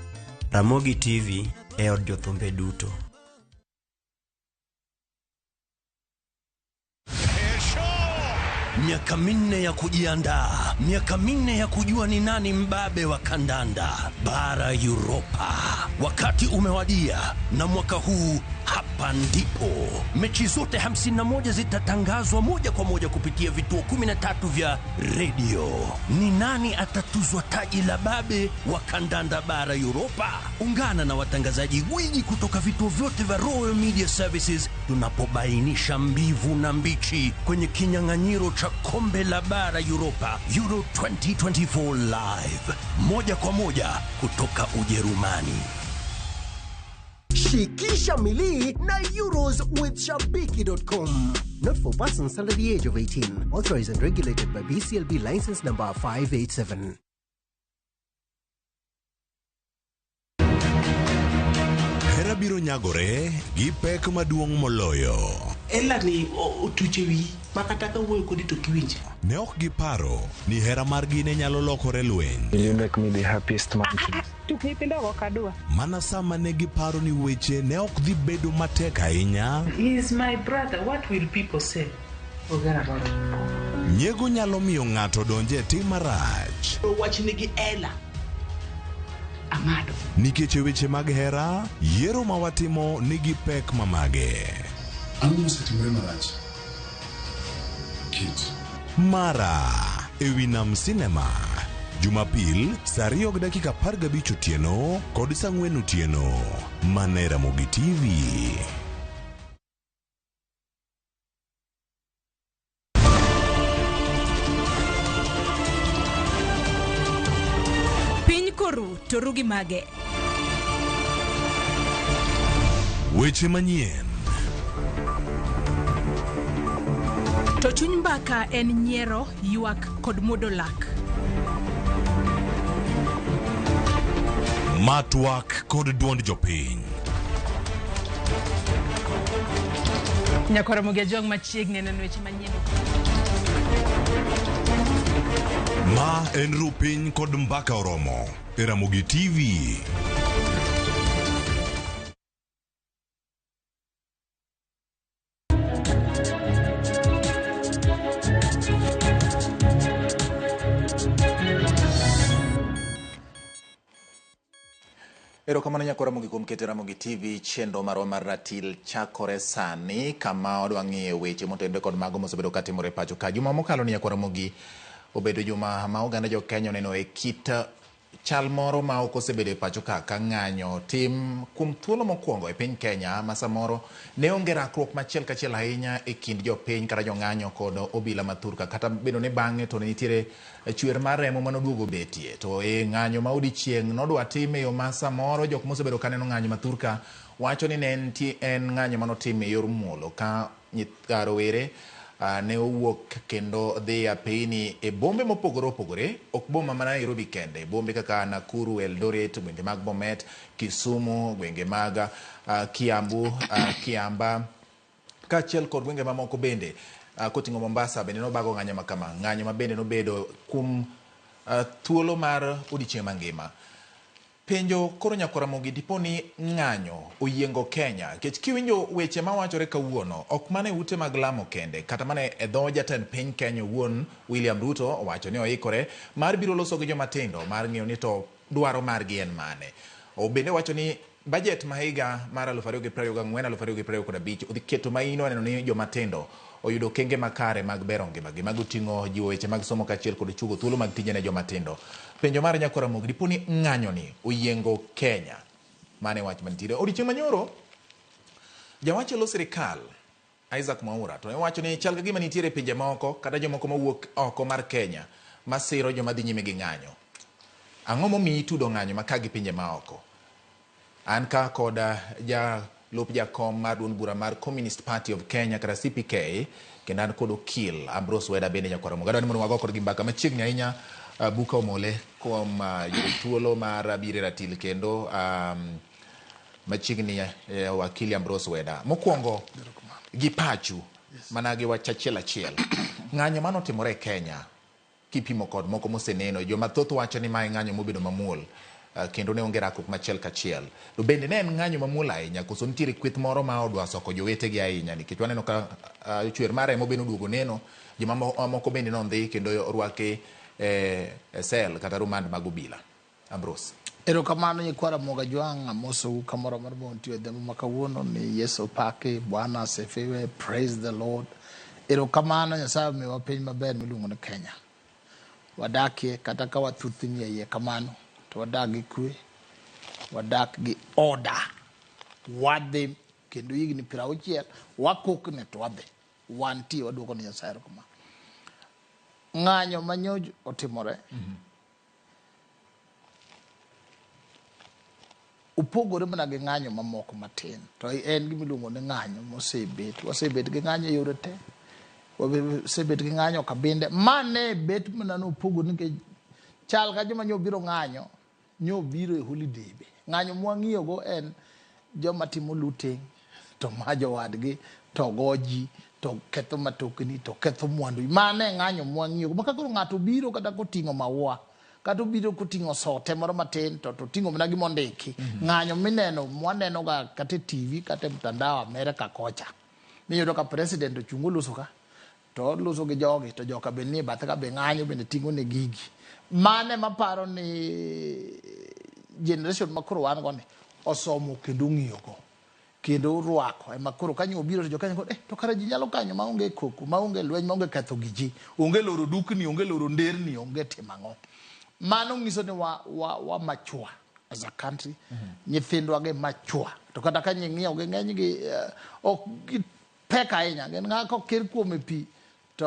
Ramogi TV e od jothumbe duto. Miaka minne ya kujiandaa, miaka minne ya kujua ni nani mbabe wa kandanda bara Europa. Wakati umewadia, na mwaka huu hapa ndipo mechi zote 51 zitatangazwa moja kwa moja kupitia vituo 13 vya redio. Ni nani atatuzwa taji la babe wa kandanda bara Europa? Ungana na watangazaji gwiji kutoka vituo vyote vya Royal Media Services tunapobainisha mbivu na mbichi kwenye kinyang'anyiro cha kombe la bara Europa, Euro 2024 live, moja kwa moja kutoka Ujerumani. Shikisha milii na Euros with Shabiki.com. Not for persons under the age of 18. Authorized and regulated by BCLB license number 587. Hera biro nyagore gi pek maduong' moloyo. Ela ni otuche wiyi ma kata ka wuoyo kodi to ok iwinj. Ne ok giparo ni hera margi ne nyalo lokore lweny. Will you make me the happiest man today? Tuk nyithindo go ok adwa. Mana sama ne giparo ni weche ne ok dhi bedo matek ahinya, He is my brother. What will people say? Forget about it. nyiego nyalo miyo ng'ato donje e tim marach. Wach nigi Ela. Ang'ado. Nikech e weche mag hera, yiero ma watimo nigi pek mamage. Ang'o mosetimore marach? Kit. Mara ewi Nam Sinema Jumapil saa 2:15 otieno kod saa 4 otieno mana e Ramogi TV. Piny koru to ru gi mage. Weche manyien To chuny mbaka en nyiero, ywak kod muodo lak. Matwak kod duond jopiny. Nyakwar Ramogi Ajwang' machiegni neno weche manyien. Ma en Rupiny kod Mbaka Oromo e Ramogi TV. Erokamano nyako Ramogi kuom keto Ramogi TV chenro marwa mar ratil chakore sani kama wadwa ng'iyo weche motenore kod mago mosebedo katimore pacho ka. Juma mokalo ni nyako Ramogi obedo juma ma oganda jo Kenya oneno e kit chal moro ma ok osebedo e pacho ka ka ng'anyo tim kuom thuolo mokwongo e piny Kenya ma samoro ne onge rakruok machiel kachiel ahinya e kind jopiny kata jong'anyo kod obila ma thurka kata bedo ni bang'e to ne nitiere chwer mar remo manoduogo betie to e ng'anyo ma odiechieng' nodwa tim e yo ma samoro jok mosebedo kaneno ng'anyo ma thurka wacho ni ne entie en ng'anyo manotim e yor muolo ka rowere ne owuok kendo dhi apeyni e bombe mopogore opogore, ok boma mana Nairobi kende, bombe kaka Nakuru, Eldoret, gwenge mag Bomet, Kisumu, gwenge mag Kiambu, Kiamba, kaachiel kod gwenge mamoko bende koting'o Mombasa bende nobago ng'anyo ma kama, ng'anyo ma bende nobedo kuom thuolo mar odiechieng' mangima. Penjo koro nyakwa Ramogi dipo ni ng'anyo oyiengo Kenya nikech kiwinjo weche mawachore kawuono ok mana e ute mag lamo kende kata mana e dho jatend piny Kenya owuon William Ruto owacho ni oikore mar biro loso gi joma tindo mar ng'eyo ni to dwaro margi en mane. Bende wacho ni budget ma higa mar 2024-2025 odhi keto maino neno ni joma tindo oyudo okenge makare mag bero ngimagi mago ting'o jiwo weche mag somo kaachiel kod chugo thuolo mag tije ne joma tindo. Penjo mar nyakwa Ramogi dipo ni ng'anyo ni oyiengo Kenya. Mane wach mantiere. Odiechieng' manyoro jawach elo sirikal Isaac Mwaura to ne wacho ni chal ka gima nitiere pinje moko kata jomoko mawuok oko mar Kenya masiro joma dhi nyime gi ng'anyo. Ang'o momiyi tudo ng'anyo ma ka gi pinje maoko? An ka kod jalup jakom mar duond bura mar Communist Party of Kenya kata CPK kendo an kod okil Ambrose Weda bende nyakwar Ramogi. Adwaro ni mondo wago kodgi mbaka machiegni ahinya. Buka Omole kuom yudo thuolo mar biro e ratil kendo machiegni wakili Ambrose Weda. Mokwongo gi pachu mana gi wach achiel achiel. Ng'anyo manotimore e Kenya kipimo kod moko moseneno joma thoth wacho ni mae ng'anyo mobedo mamuol kendo ne onge rakruok machiel kachiel. To bende ne en ng'anyo mamuol ahinya koso nitiere kweth moro ma odwa soko jowetegi ahinya nikech waneno ka chwer mar remo bende oduogo neno joma moko bende nondhi kendo orwaki e sel kata rumand mag obila. Ambrose. Erokamano nyikwa Ramogi Ajwang', amosou kamoro amora ma untie odhiambo ma kawuono ni Yesu opaki, Bwana asifiwe, praise the Lord. Erokamano Nyasaye omiyowa piny maber miluongo ni Kenya. Wadakie kata ka wathuthni e iye kamano to wadak gi kwe, wadak gi order. Wadhi kendo higni 60 wakokne to wadhi. Wantie waduoko ne Nyasaye erokamano. Ng'anyo ma nyocha otimore opogore mana gi ng'anyo mamoko matin to en gima iluongo ni ng'anyo mosebet. Wasebet gi ng'anyo e yore te. Wasebet gi ng'anyo kabinde. Ma ne bet mana nopogore nikech chal ka joma nyobiro ng'anyo, nyobiro e holiday be. Ng'anyo mwang'iyo go en joma timo looting to ma jowadgi to go ji to ketho matokni to ketho mwandu. Mano e ng'anyo mwang'iyo go. Ma ka koro ng'ato obiro kata koting'o maua kata obiro koting'o sote moro matin to ting'o mana gima ondiki. Ng'anyo mineno mwaneno ga kata e TV kata e mtandao Amerika kocha. Miyudo ka president ochung' oloso ka to oloso gi jogi to joka be nie bathe ka be ng'anyo bende ting'o ne gigi. Mano ema aparo ni generation ma koro wan go ni osomo kendo ong'iyo go. Kendo orwako ema koro ka obiro to jokenya koro to kara ji nyalo kanyo maonge koko, maonge lweny, maonge ketho gi ji, onge loro dukni, onge loro nderni, onge timo ang'o. Mano nyiso ni wa mature as a country. Nyithindwa gi mature. To kata ka nying'iyo gi ng'eny gi ok gipek ahinya. Gin ng'a kokir kuome pi to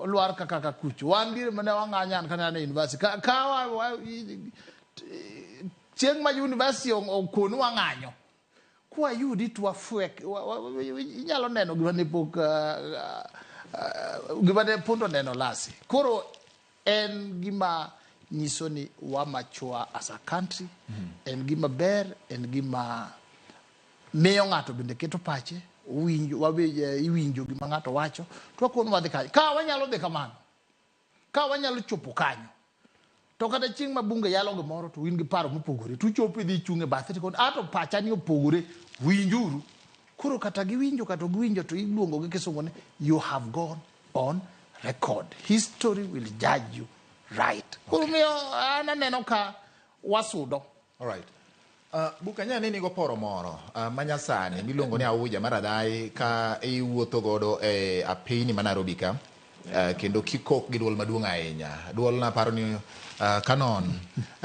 olwar kaka kakucho. Wan diere mane wang'anyo an kane an e university. Ka chieng' ma university okoni wang'anyo, kwayudi to wafwek, inyalo neno gima ne pok gima ne pondo neno lasi. Koro en gima nyiso ni wa mature as a country. En gima ber, en gima miyo ng'ato bende keto pache, iwinjo gima ng'ato wacho, to wakono wadhi kanyo. Ka wanyalo dhi kamano, ka wanyalo chopo kanyo, to kata chieng' ma bunge yalo gimoro to in gi paro mopogore, to uchopo idhi ichung' e bathe to ikoni, ato pacha ni opogore, winjuru. Koro kata giwinjo kata giwinjo to iluongo gi kisungu ni you have gone on record. History will judge you right. Koro miyo an aneno ka wasudo. All right. Bukanya ni nigo poro moro manyasani miluongo ni Auja mar Adhai ka iwuotho godo e apeyni ma Nairobi ka kendo kikok gi duol maduong' ahinya. Duol naparo ni Canon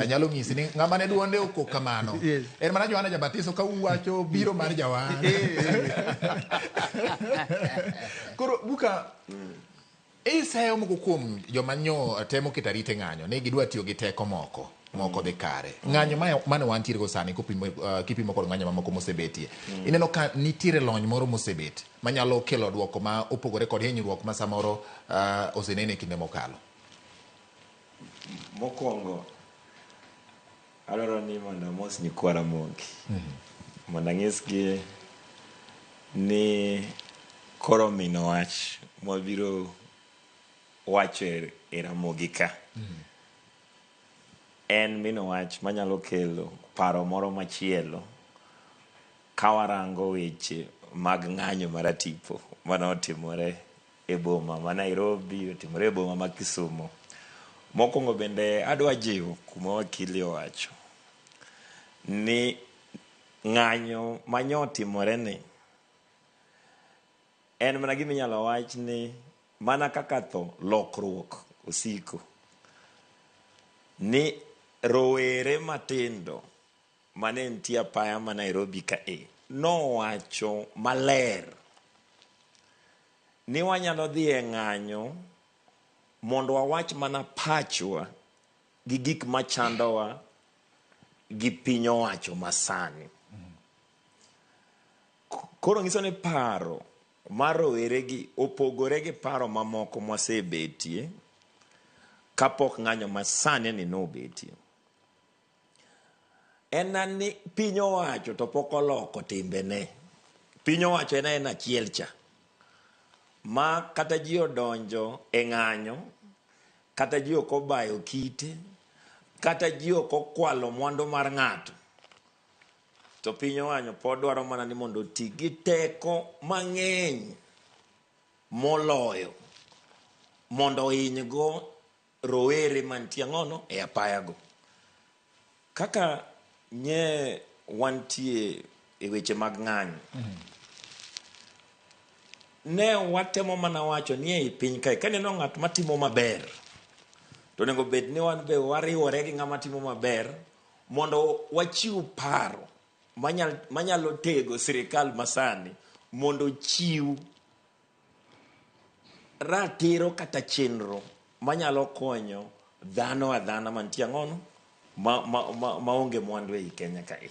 nyalo nyisi ni ng'ama ne duonde okok kamano. Yes. En mana Johana Jabatiso ka uwacho biro mar jawar. Koro Buka, iseyo moko kuom joma nyo temo keto arita e ng'anyo ni gidwa tiyo gi teko moko moko dhi kare. Ng'anyo mane wantiere go sani kipimo kod ng'anyo mamoko mosebetie. Ineno ka nitiere lony moro mosebet manyalo kelo duoko ma opogore kod hinyruok ma samoro osenene kinde mokalo. Mokwongo, adwaro ni mondo amos nyikwa Ramogi. Mondo anyisgi ni koro mino wach mwabiro wacho e Ramogi ka. En mino wach manyalo kelo paro moro machielo ka warango weche mag ng'anyo maratipo mane otimore e boma ma Nairobi, otimore e boma ma Kisumu. Mokwongo bende adwa jiwo kuma wakili owacho ni ng'anyo manyotimore ni en mana gima inyalo wach ni mana kaka tho lokruok osiko ni rowere matindo mane nitie apaya ma Nairobi ka e nowacho maler ni wanyalo dhi e ng'anyo mondo wawach mana pachwa gi gik machandowa gi piny owacho masani. Koro nyiso ni paro mar roweregi opogore gi paro mamoko mwasebetie kapok ng'anyo masani ni nobetie. En ni piny owacho to pok oloko timbene. Piny owacho en aena achiel cha. Ma kata ji odonjo e ng'anyo, kata ji ok obayo kite, kata ji ok okwalo mwandu mar ng'ato, to piny owacho pod dwaro mana ni mondo oti gi teko mang'eny moloyo mondo ohinygo rowere mantie ang'ono e apayago. Kaka nye wantie e weche mag ng'anyo, ne watemo mana wacho ni ei piny kae kaneno ng'at matimo maber to onego bed ni wan be wariwore gi ng'ama timo maber mondo wachiw paro manyalo tego sirikal masani mondo ochiw ratiro kata chenro manyalo konyo dhano adhana mantie ang'ono maonge mwandu ei Kenya kae.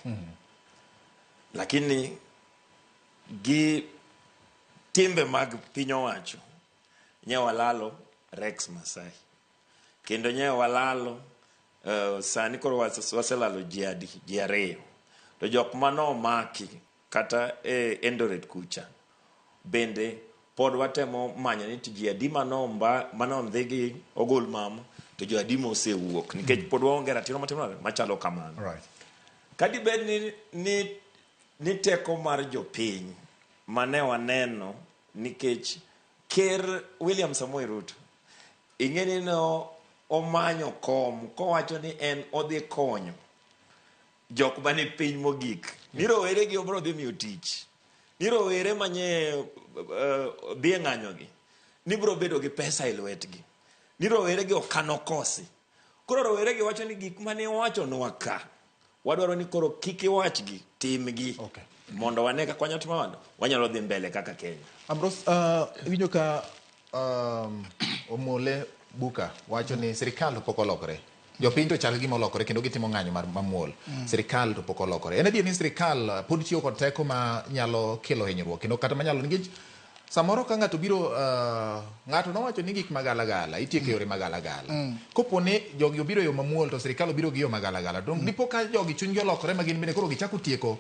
Lakini gi timbe mag piny owacho nye walalo Rex Masai kendo nye walalo sani koro waselalo ji adi? Ji ariyo. To jok manomaki kata e Eldoret kucha bende pod watemo manyo ni to ji adi manondhi gi ogol mama to jo adi mosewuok nikech pod waonge ratiro matimo nade machalo kamano. Right. Kadibed ni teko mar jopiny mane waneno nikech Ker William Samoei Ruto ing'e ni no omanyo kom kowacho ni en odhi konyo jok mane piny mogik ni rowere gi obro dhi miyo tich ni rowere manye dhi e ng'anyo gi ni bro bedo gi pesa e lwetgi ni rowere gi ok anokosi. Koro rowere gi wacho ni gik mane iwachonwa ka wadwaro ni koro kik iwachgi, timgi. Okay. Mondo wane kaka wanyalo timo mano, wanyalo dhi mbele kaka Kenya. Ambrose, iwinjo ka Omole Buka wacho ni sirikal to pok olokore. Jopiny to chal gima olokore kendo gitimo ng'anyo mar mamuol. Sirikal to pok olokore. En adier ni sirikal pod tiyo kod teko ma nyalo kelo hinyruok kendo kata manyalo nikech samoro ka ng'ato biro ng'ato nowacho ni gik magalagala itieko e yore magalagala. Kopo ni jogi obiro e yo mamuol to sirikal obiro gi yo magalagala. To dipo ka jogi chunygi olokore ma gin bende koro gichako tieko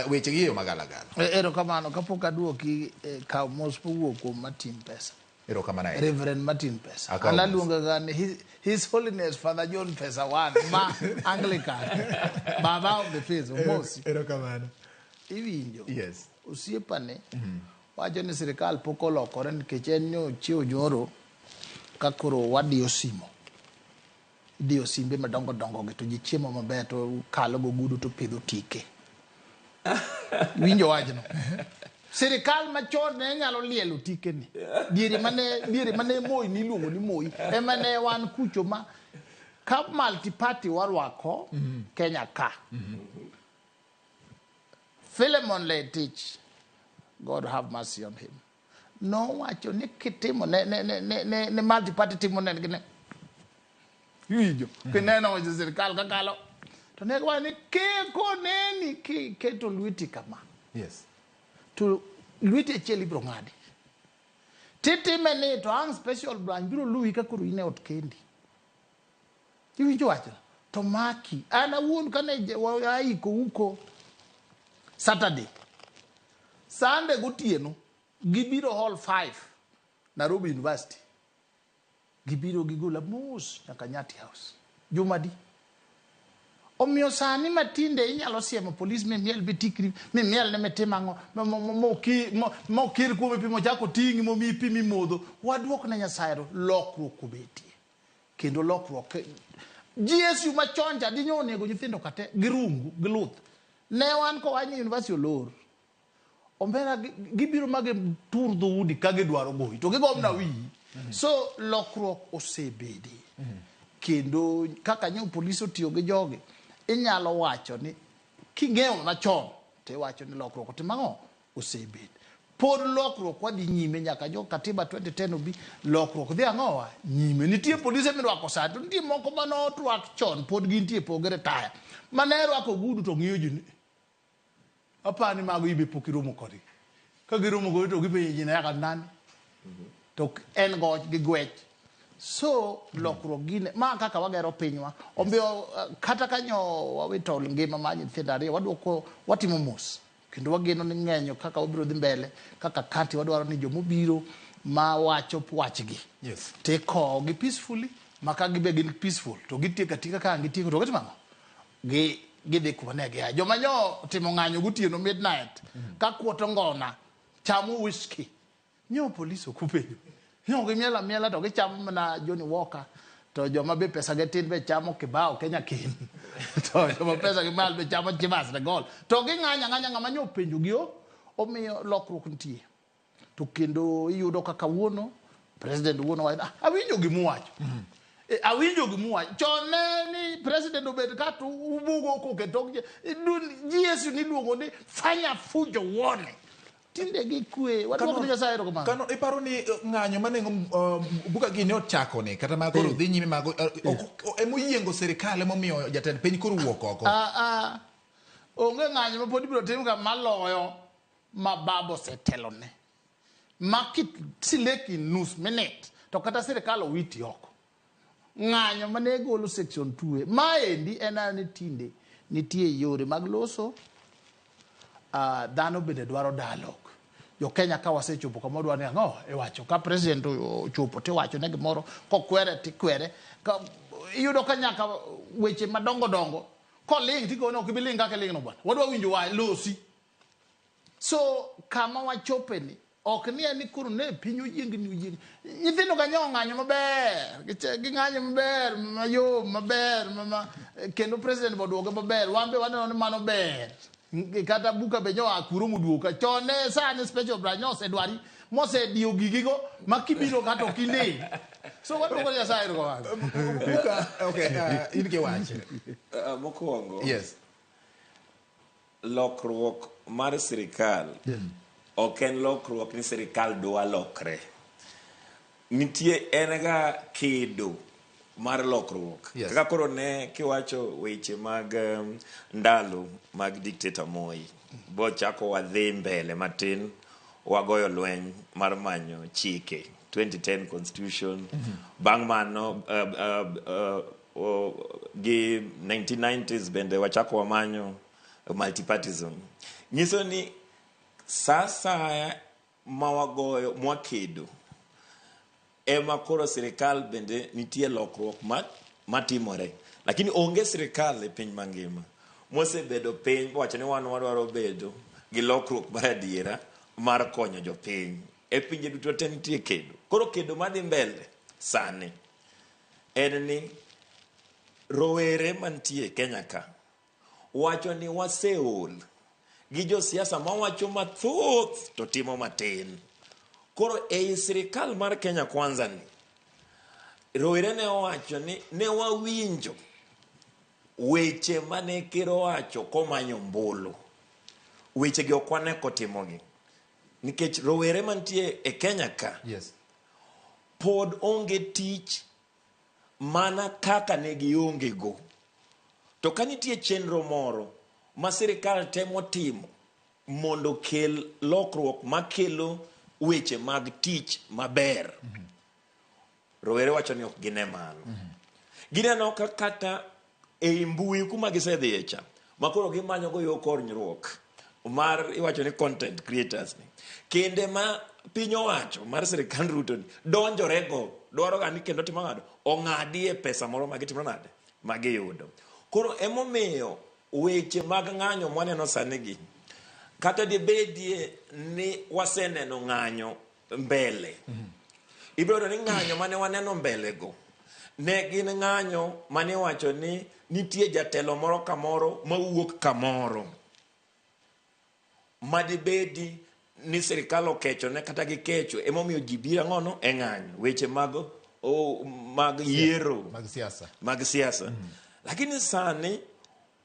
weche gi e yo magalagala. Erokamano kapok aduoki kaw mos mowuok kuom Martin Pesa. Erokamano ahinya. Reverend Martin Pesa. Akawo An mos. aluonga ga ni His Holiness Father John Pesa one ma Anglican. Baba of the faith omosi. Erokamano. Iwinjo. Yes. Osiepane wacho ni sirikal pok olokore nikech en nyochiewo nyoro ka koro wadiyo simo. Idiyo simbe madongo dongo gi to ji chiemo maber to kalo gogudu to pidho tike. Winjo wachno. Sirikal machon ne nyalo lielo tike ni. Diere mane Moi niluongo ni Moi ema ne wan kucho ma ka multi party warwako Kenya ka. Philemon Letich, God have mercy on him. Nowacho ni kitimo ne multi party timo ne ne iwinjo kineno weche sirikal kakalo to ne giwacho ni kiko neni kiketo lweti kama. Yes. To lweti achiel ibiro ng'adi. Titime ni to ang' special branch biro luwi ka koro in e ot kendi. Iwinjo wachno? To maki. An awuon kane aiko uko Saturday. Sunday gotieno gibiro hall 5 Nairobi University. Gibiro gigola mos nyaka Nyati House. Juma di. Omiyo sani matinde inyalo siemo polis mimiel bitikri, mimiel ne mitim ang'o, mokir kuome pi mochako ting'i momiyi pi mimodho. Waduok ne Nyasaye lokruok obetie. Kendo lokruok. GSU machon cha dinyo onego nyithindo kate gi rungu, gi luth. Ne wan kowach ni university olor. Omera gibiro ma gitur dhoudi ka gidwaro goyi to gigomna wiyi. So lokruok osebede. Kendo kaka nyo polis otiyo gi jogi, inyalo wacho ni king'eyo machon to iwacho ni lokruok otimo ang'o? Osebet. Pod lokruok wadhi nyime nyaka jo katiba 2010 obi, lokruok dhi ang'owa nyime. Nitie polise mirwako sani to nitie moko manotwak chon pod gintie pok giretire. Mane rwako ogudu to ng'iyo ji ni apani mago ibe pok iromo kodgi. Ka giromo kodi to gipenjo ji nyaka nani. To en goch gi gwech. So lokruok gine ma kaka wagero pinywa. Omiyo kata kanyo wawito ngima mar nyithindo ariyo waduoko watimo mos. Kendo wageno ni ng'enyo kaka wabiro dhi mbele kaka kati wadwaro ni jomobiro ma wacho wachgi. Yes. Tikowo gi peacefully ma ka gibe gin peaceful to gitieko atika ka gitieko to gitimo ang'o? Gidhi kuma ne gia. Joma nyo timo ng'anyo gotieno midnight ka kuoto ngona chamo whisky. Nyo polis ok openjo. Nyo gimielo amiela to gichamo mana Johnny Walker To joma be pesa gi tin be chamo kibao Kenya kin. To joma pesa gi mal be chamo Chivas Regal. To ging'anyo ang'anya ng'ama nyo penjo gi o, omiyo lokruok nitie. To kendo iyudo kaka wuono, president wuono wacho, ah, awinjo gimuwacho. Awinjo gimuwacho. Chon ne ni president obet ka to ubugo kok e tok GSU niluongo ni fanya fujo uone. Tinde gi kwe, waduoko ne Nyasaye erokamano. Kano iparo ni ng'anyo mane buka gini ochako ni kata ma koro dhi nyime mago emoyiengo sirikal emomiyo jatend piny koro wuok oko. Onge ng'anyo ma pod ibiro tim ga maloyo ma baba osetelone. Ma sileki nus minute to kata sirikal owiti oko. Ng'anyo mane golo section 2 maendi en ni tinde nitie yore mag loso. Dhano bende dwaro dialogue. Jo Kenya ka wasechopo kama wadwaro ni ang'o iwacho ka president ochopo tiwacho ne gimoro kokwere tikwere ka iyudo ka nyaka weche madongo dongo koling tikone ok ibi ling kaka iling no bwana wadwa winjo wa losi. So kama wachope ni ok ni en koro ne piny oyiengni oyiengni. Nyithindo ka nyo ng'anyo maber, ging'anyo maber, mayom maber, mama, kendo president boduoke maber, wan be waneno ni mano ber. Kata buka be nyo a kuro moduoka. Chon ne sani special branch nyo osedwari, mosediyo gigigo, ma kibiro kata ok iling. So waduoko Nyasaye erokamano. Buka, okay, in gi wach. Mokwongo. Yes. Lokruok mar sirikal ok en lokruok ni sirikal dwa lokre. Nitie en ga kedo mar lokruok. Yes. Kaka koro ne kiwacho weche mag ndalo mag dictator Moi, bochako wadhi mbele matin, wagoyo lweny mar manyo chike 2010 constitution. Bang' mano gi 1990s bende wachako wamanyo multipartism. Nyiso ni sasa ma wagoyo mwakedo ema koro sirikal bende nitie lokruok matimore. Lakini onge sirikal e piny mangima mosebedo piny wacho ni wan wadwaro bedo gi lokruok mar adiera mar konyo jopiny. E pinje duto te nitie kedo. Koro kedo madhi mbele sani en ni rowere mantie Kenya ka wacho ni waseol gi josiasa mawacho mathoth to timo matin. Koro ei sirikal mar Kenya Kwanza ni, rowere ne owacho ni ne wawinjo weche mane ker owacho komanyo ombulu. Weche gi ok wane kotimogi. Nikech rowere mantie e Kenya ka, Yes. pod onge tich mana kaka ne gionge go. To ka nitie chenro moro ma sirikal temo timo mondo kel lokruok makelo weche mag tich maber, rowere wacho ni ok gine mano. Gineno ka kata ei mbui kuma gisedhiye cha, ma koro gimanyo go yo konyruok mar iwacho ni content creators ni. Kinde ma piny owacho mar sirikand Ruto ni donjore go, dwaro ga ni kendo timo ng'ado, ong'adie pesa moro ma gitimo nade, ma giyudo. Koro emomiyo weche mag ng'anyo mwaneno sani gi, kata dibedie ni waseneno ng'anyo mbele, ibiro yudo ni ng'anyo mane waneno mbele go ne gin ng'anyo mane iwacho ni nitie jatelo moro kamoro mawuok kamoro madibedi ni sirikal okechone kata gikecho, emomiyo ji biro ang'ono e ng'anyo weche mag yiero mag siasa. Mag siasa. Lakini sani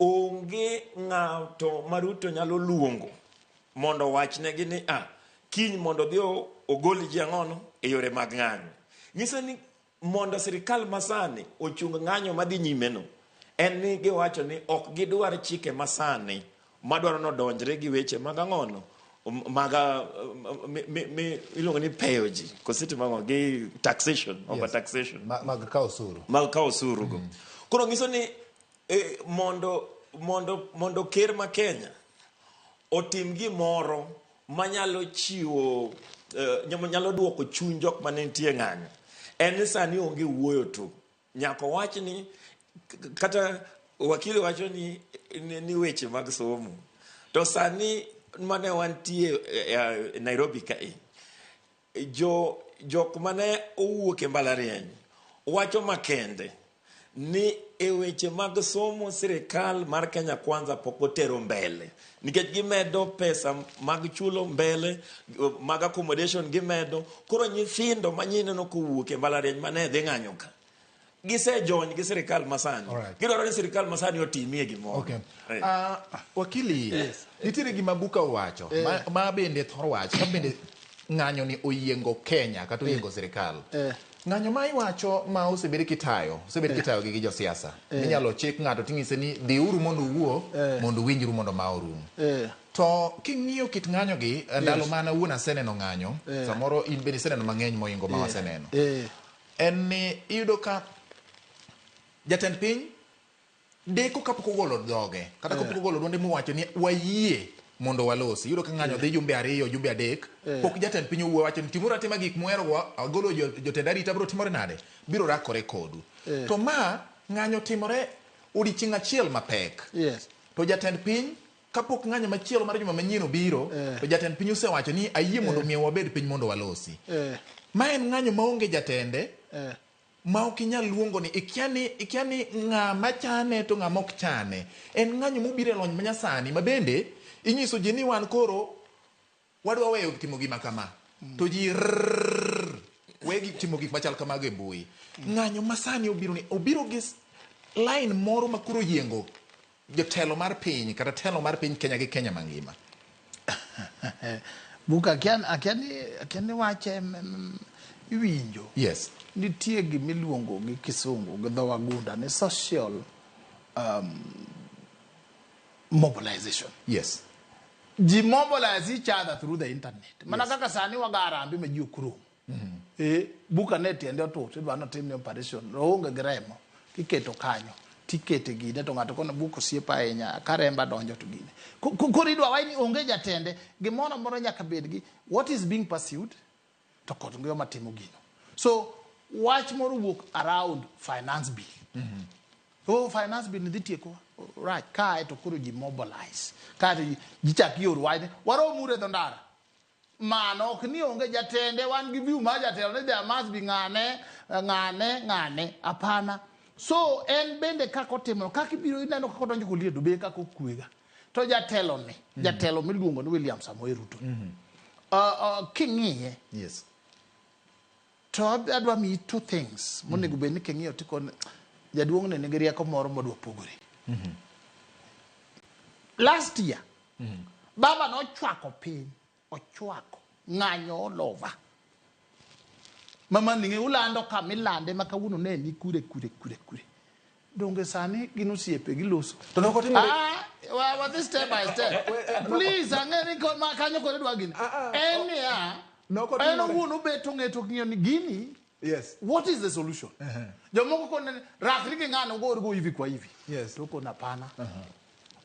onge ng'ato ma Ruto nyalo luongo mondo owachnegi ni kiny mondo odhi ogol ji ang'ono e yore mag ng'anyo. Nyiso ni mondo sirikal masani ochung ng'anyo madhi nyime no, en ni giwacho ni ok gidwar chike masani madwaro nodonjre gi weche mag ang'ono, mag iluongo ni peyo ji, koso itimo ang'o gi taxation, over taxation. Mag kawo osuru. Mag kawo osuru go. Koro nyiso ni mondo ker ma Kenya otim gimoro manyalo chiwo, nyalo duoko chuny jok mane nitie ng'anyo, en ni sani onge wuoyo to. Nyaka owach ni, kata wakili wacho ni weche mag somo. To sani mane wantie Nairobi kae, jok mane owuok e mbalariany wacho makende ni e weche mag somo sirikal mar Kenya Kwanza pok otero mbele nikech gimedo pesa mag chulo mbele mag accommodation gimedo koro nyithindo manyineno kowuok e mbalariany mane dhi ng'anyo ka gisejony gi sirikal masani. Gidwaro ni sirikal masani otimie gimoro. Okay. Wakili, Yes. nitiere gima Buka owacho ma bende thoro wach ka bende ng'anyo ni oyiengo Kenya kata oyiengo sirikal. Ng'anyo ma iwacho ma osebed kitayo, osebed kitayo gi josiasa. Minyalo chik ng'ato ting'ise ni dhiuru mondo uwuo, mondo uwinjru mondo ma orum. To king'iyo kit ng'anyo gi, ndalo mana wuon aseneno ng'anyo, samoro in bende iseneno mang'eny mohingo ma waseneno. En ni iyudo ka jatend piny deko kapok ogolo dhoge kata kapok ogolo dwonde mowacho ni wayie mondo walosi. Iyudo ka ng'anyo dhi jumbe 2, jumbe 3, pok jatend piny owuoyo wacho ni timuru atima gik muhero go, agolo jotend arita biro timore nade, biro rakore kodu. To ma ng'anyo timore odiechieng' achiel mapek. To jatend piny kapok ng'anyo machielo mar juma manyien obiro, to jatend piny osewacho ni ayie mondo miyo wabed piny mondo walosi. Ma en ng'anyo maonge jatende, ma ok inyal luongo ni ikia ni ng'ama chane to ng'ama ok chane. En ng'anyo mobiro e lony manyasani ma bende inyiso ji ni wan koro wadwa weyo timo gima kama. To ji wegi timo gik machal kamago e mbui. Ng'anyo masani obiro ni obiro gi line moro ma koro yiengo jotelo mar piny kata telo mar piny Kenya gi Kenya mangima. Buka akia ni wache iwinjo. Yes. Nitie gimiluongo gi kisungu gi dho wagunda ni social mobilization. Yes. Ji mobilize each other through the internet. Mana kaka sani wagarambi ma ji ok rom. Buka ne tiende otur tidwa notimne operation oonge gi remo kiketo kanyo tikete gine to ng'ato kono buka osiepa ahinya ka remba donjo to gine. Koro idwa wach ni onge jatende gimoro amora nyaka bed gi what is being pursued to kod ngima timo gino. So wach moro wuok around finance bill. Oh, finance bill dhi tieko rach kae to koro ji mobilize kae to ji chak ioro wach ni warom uru e dho ndara. Mano ok ni onge jatende wan gi view mar jatelo ni there must be ng'ane ng'ane ng'ane hapana. So en bende kaka otimo kaka ibiro ineno kaka odonjo koliedo be kaka okwega. To jatelo ni jatelo miluongo ni William Samoei Ruto. King'iye. Yes. To adwa miyi two things monego bed ni king'iyo tikon jaduong' ni nigi rieko moro modwa pogore. Last year baba nochwako piny, ochwako ng'anyo all over. Mama ni ulando kamilande ma kawuono ne ni kure kure kure kure. Donge sani gin osiepe giloso. To nok otimore. Wadhi step by step. Please ang'e ni kanyo koro idwa gini. En niya, en owuon obet ong'e to ng'iyo ni gini. Yes. What is the solution? Jomoko kone rakri gi ng'ano gor go hivi kwa hivi. Yes. To kona hapana.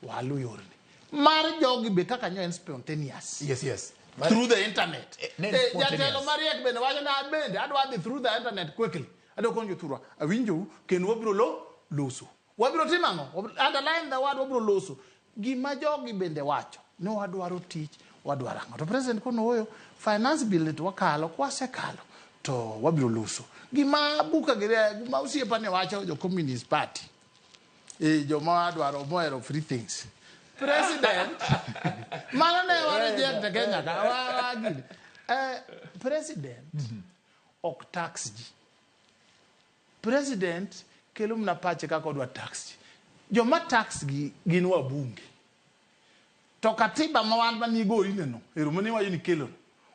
Walu yorni. Mar jogi be kaka nyo en spontaneous. Yes, yes. Through the internet. Jatelo mariek bende wacho na bende adwa dhi through the internet quickly. Adwa konyo jothurwa. Awinjou kendo wabiro loso. Wabiro timo ang'o? Underline the word wabiro loso. Gima jogi bende wacho ni wadwaro tich, wadwaro ang'o. To president kono oyo finance bill to wakalo, kwasekalo to wabiro loso. Gima buka gire, gima osiepa ne wacho jo Communist Party. Joma dwaro mohero free things. President mano ne wa reject Kenya ka wa gini. President ok tax ji. President kelo mana pache kaka odwa tax ji. Joma tax gi gin wabunge. To katiba ma wan manigo ineno, ero mane wacho ni kelo.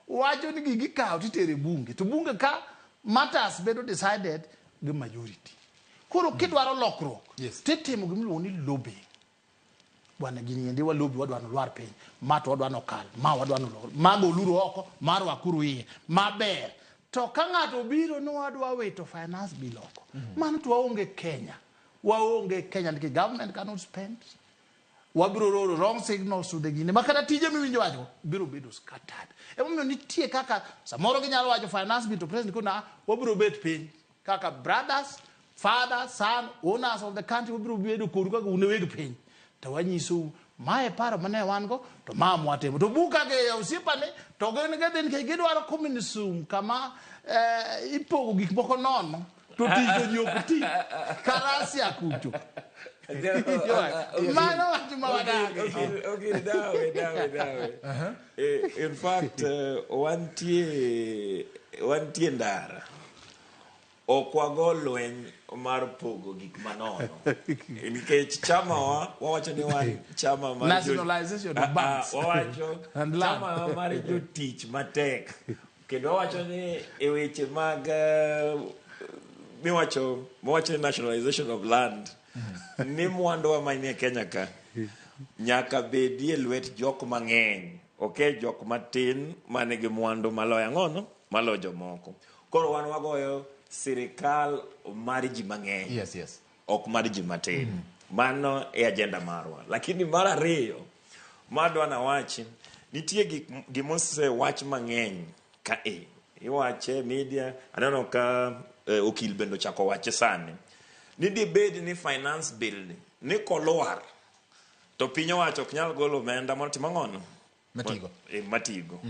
Wacho ni gigi kawo titere bunge. To bunge ka matters bedo decided gi majority. Koro kidwaro lokruok, titimo gimiluongo ni lobbying. Bwana gini endi walobi wadwa nolwar piny, ma to wadwa nokal, ma wadwa nolor, ma goluru oko, ma rwakuru iye, maber. To ka ng'ato obiro ni wadwa wito finance bill oko, mano to waonge Kenya. Waonge Kenya nikech government cannot spend. Wabiro oro wrong signals to the gine. Ma kata tije miwinjo wacho biro bedo scattered. Emomiyo nitie kaka samoro ginyalo wacho finance bill to president kona wabiro bet piny kaka brothers, father, son, owners of the country wabiro bedo kodu kaka un e weg piny. To wanyisou mae paro mane wan go to ma mwatimo. To buka ge osiepane to gin gidhi nikech gidwaro communism kama ipogo gik moko nono. To tich to ji ok ti. Karasia kucho. Mano wach ma wadagi. Okay, dawe, dawe, dawe. In fact, wantie ndara. Ok wago lweny mar pogo gik manono. Nikech chama wa wawacho ni wan chama mar Nationalization of banks. Wawacho And land. chama mar jotich matek. Kendo wawacho ni e weche mag miwacho ni nationalization of land ni mwanduwa manie Kenya ka nyaka bedie lwet jok mang'eny, ok jok matin manigi mwandu maloyo ang'ono maloyo jomoko. Koro wan wagoyo sirikal mar ji mang'eny. Yes. Ok mar ji matin. Mano e agenda marwa. Lakini mar ariyo madwa nawachi, nitie gimosewach mang'eny ka e iwache media, aneno ka okil bende ochako wache sani ni dibed ni finance bill ni kolwar to piny owacho ok nyal golo omenda mondo tim ang'ono Matigo. Matigo.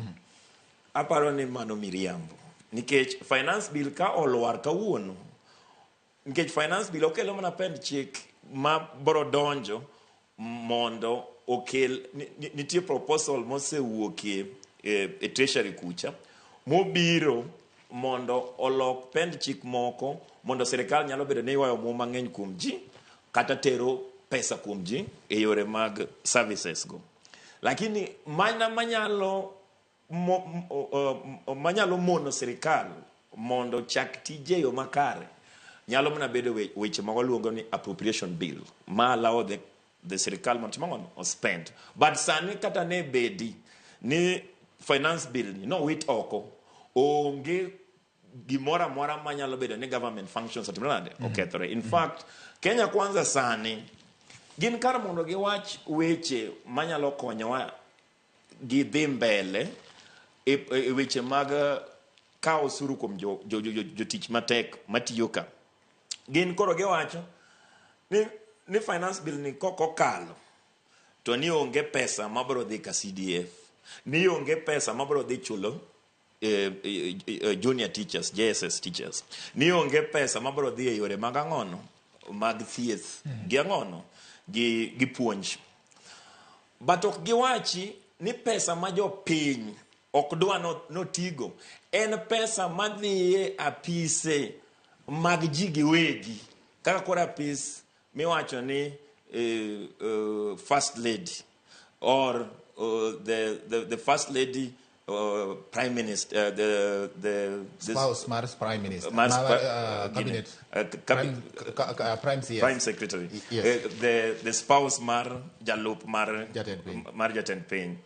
Aparo ni mano miriambo, nikech finance bill ka olwar kawuono, nikech finance bill okelo mana pend chik ma boro donjo mondo okel nitie proposal mosewuokie e treasury kucha mobiro mondo olok pend chik moko mondo sirikal nyalo bedo ni ywayo omwom mang'eny kuom ji kata tero pesa kuom ji e yore mag services go. Lakini mana manyalo mono sirikal mondo chak tije e yo makare nyalo mana bedo weche ma waluongo ni appropriation bill ma allow the sirikal mondo tim ang'ono spend. But sani kata ne bedi ni finance bill ni nowit oko, onge gimoro amora manyalo bedo ni government functions otimore nade okethore. In fact, Kenya Kwanza sani gin kar mondo giwach weche manyalo konyowa gi dhi mbele e weche mag kawo osuru kuom jotich matek matiyo ka. Gin koro giwacho ni finance bill ni kokokalo to ni onge pesa mabiro dhi ka CDF, ni onge pesa mabiro dhi chulo junior teachers, JSS teachers, ni onge pesa mabiro dhi e yore mag ang'ono mag thieth gi ang'ono gi puonj. But ok giwachi ni pesa ma jopiny ok dwa notigo en pesa madhi e apise mag ji giwegi, kaka koro apis miwacho ni first lady or the first lady prime minister, the spouse mar prime minister, mar cabinet, prime CS. Prime secretary. Yes. The spouse mar jalup mar jatend piny. Mar jatend piny.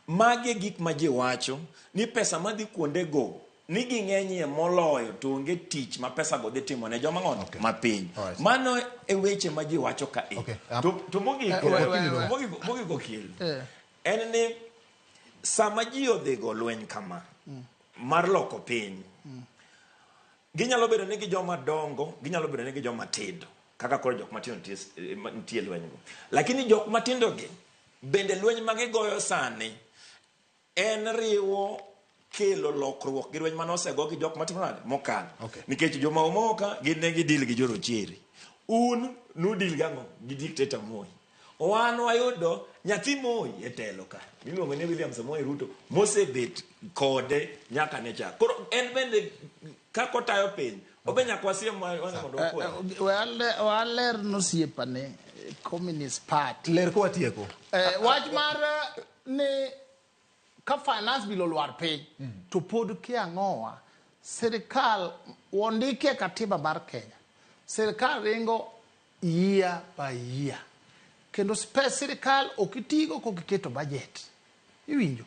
Magi gik ma ji wacho ni pesa madhi kuondego ni ging'enyie moloyo to onge tich ma pesa go dhi timo ne joma ng'ono mapiny. Mano e weche ma ji wacho ka e. To mogik okil en ni sama ji odhi go lweny kama mar loko piny, ginyalo bedo ni gi joma dongo, ginyalo bedo ni gi joma tindo, kaka koro jok matindo nitie lweny go. Lakini jok matindo gi bende lweny ma gigoyo sani en riwo kelo lokruok gi lweny mane osego gi jok matimo nade mokalo. Nikech joma omoka gin ne gidil gi jorochere, un nudil gang'o gi dictator Moi. Wan wayudo nyathi Moi e telo ka miluongo ni William Samoei Ruto mosebet kode nyaka ne chak. Koro en bende kaka otayo piny obe nyaka wasiem mondo okwe. Waler nosiepane Communist Party. Ler ko watieko. Wach mar ni ka finance bill olwar piny to pod kiang'owa sirikal wondikie katiba mar Kenya. Sirikal ringo year by year. Kendo pes sirikal ok itigo kokiketo budget. Iwinjo?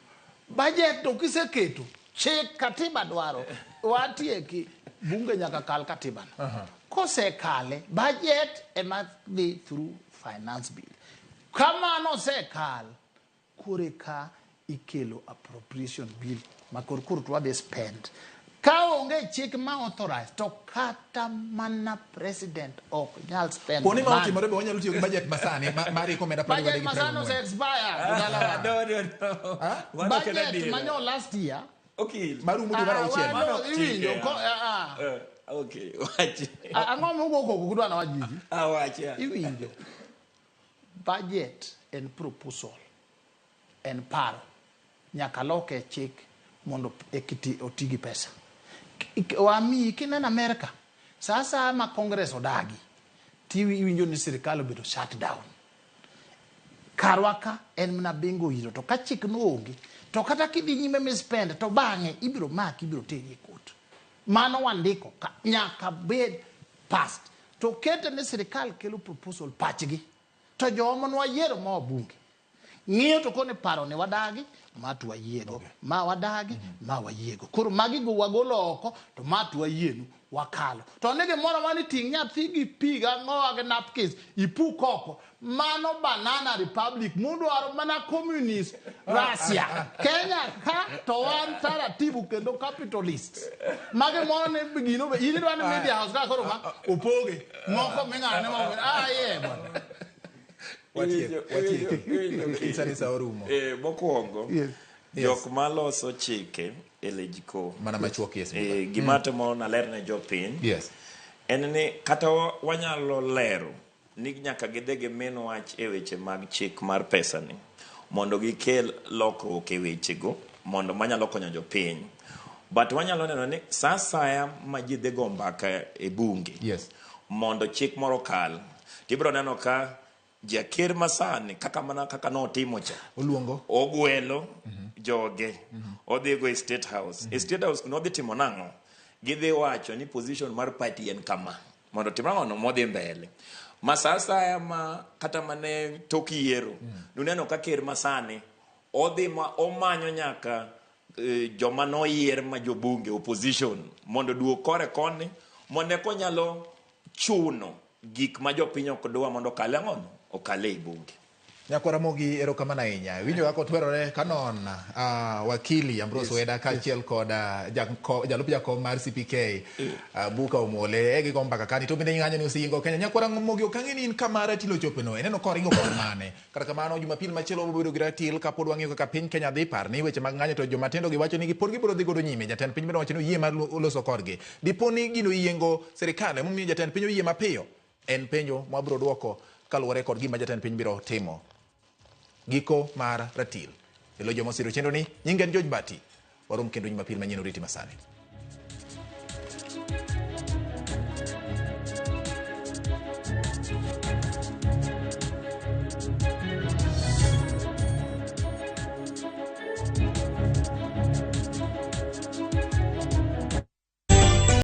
Budget to kiseketo, chik katiba dwaro. Watieki bunge nyaka kal katiba no. Kosekale, budget ema dhi through finance bill. Kamano osekal, kore ka ikelo appropriation bill ma koro to wadhi spend. Ka onge chik ma authorize to kata mana president ok nyal spend. Kuonde ma otimore be wanyalo tiyo gi budget masani mar omenda budget masani ose expire. No. Budget manyo last year. Okay. Marumo dwe mar auchiel. Iwinjo. Okay, wach. Ang'o mugo koko kudwa na wajiji? Awach. Iwinjo. Budget en proposal. En paro. Nyaka loke chik mondo ekiti oti gi pesa. Wamiyi kineno Amerika, sa ma Congress odagi, tiwinjo ni sirikal obedo shut down. Karwa ka en mana bingo iro, to ka chik no onge, to kata kidhi nyime mi spend, to bang'e ibiro maki, ibiro teri e court. Mano wandiko ka nyaka bed past. To kete ni sirikal kelo proposal pachgi, to joma nwayiero ma wabunge ng'iyo to kone paro ni wadagi ma to wayiego, ma wadagi ma wayiego. Koro magi go wagolo oko to ma to wayienu wakalo. To ni gimoro mani ting' nyathi gi pi gang'owa gi napkins ipuk oko. Mano banana republic mudwaro mana communist Russia. Kenya ka to wan taratibu kendo capitalist. Magi moro ni gino be in idwa ni media house ka koro ma opoge moko ming'ado ne moko ye bwana. Mokwongo jok maloso chike e Lejiko mana machuok, yes. Gima temo naler ne jopiny en ni kata wanyalo lero ni nyaka gidhi gimin wach e weche mag chik mar pesa ni mondo gikel lokruok e wechego mondo manyalo konyo jopiny. But wanyalo neno ni sa asaya ma ji dhi go mbaka e bunge mondo chik moro kal, tibiro neno ka jaker masani kaka mana kaka notimo cha oluongo ogwelo joge odhi go e State House. E State House nodhi timo nang'o? Gidhi wacho ni position mar party en kama mondo tim ang'o no modhi mbele. Ma sa asaya ma kata mane tok yiero nuneno ka ker masani odhi ma omanyo nyaka joma noyier ma jobunge opposition mondo duog kore koni mondo eka onyalo chuno gik ma jopiny ok dwa mondo okal ang'o no okal ei bunge. Nyakwar Ramogi, erokamano ahinya. Winjo kaka otwerore kanon wakili Ambrose Weda kaachiel kod jalup jakom mar CPK Buka Omole e gigo mbaka kani to bende ng'anyo ni oseyingo Kenya. Nyakwar Ramogi ok ang'e ni in kama ratil ochopeno. Ineno koringo kod mane. Kata kamano Jumapil machielo wabiro bedo gi ratil kapod wang'iyo kaka piny Kenya dhi. Par ni weche mag ng'anyo to joma tindo gi wacho ni pod gibiro dhi godo nyime. Jatend piny bende wacho ni oyie mar loso kodgi. Dipo ni gino yiengo sirikal emomiyo jatend piny oyie mapiyo. En penjo mwabiro duoko kaluwore kod gima jatend piny biro timo. Giko mar ratil. Elo joma osiro chenro ni, nyinga en George Bati. Warom kendo Jumapil manyien oriti masani.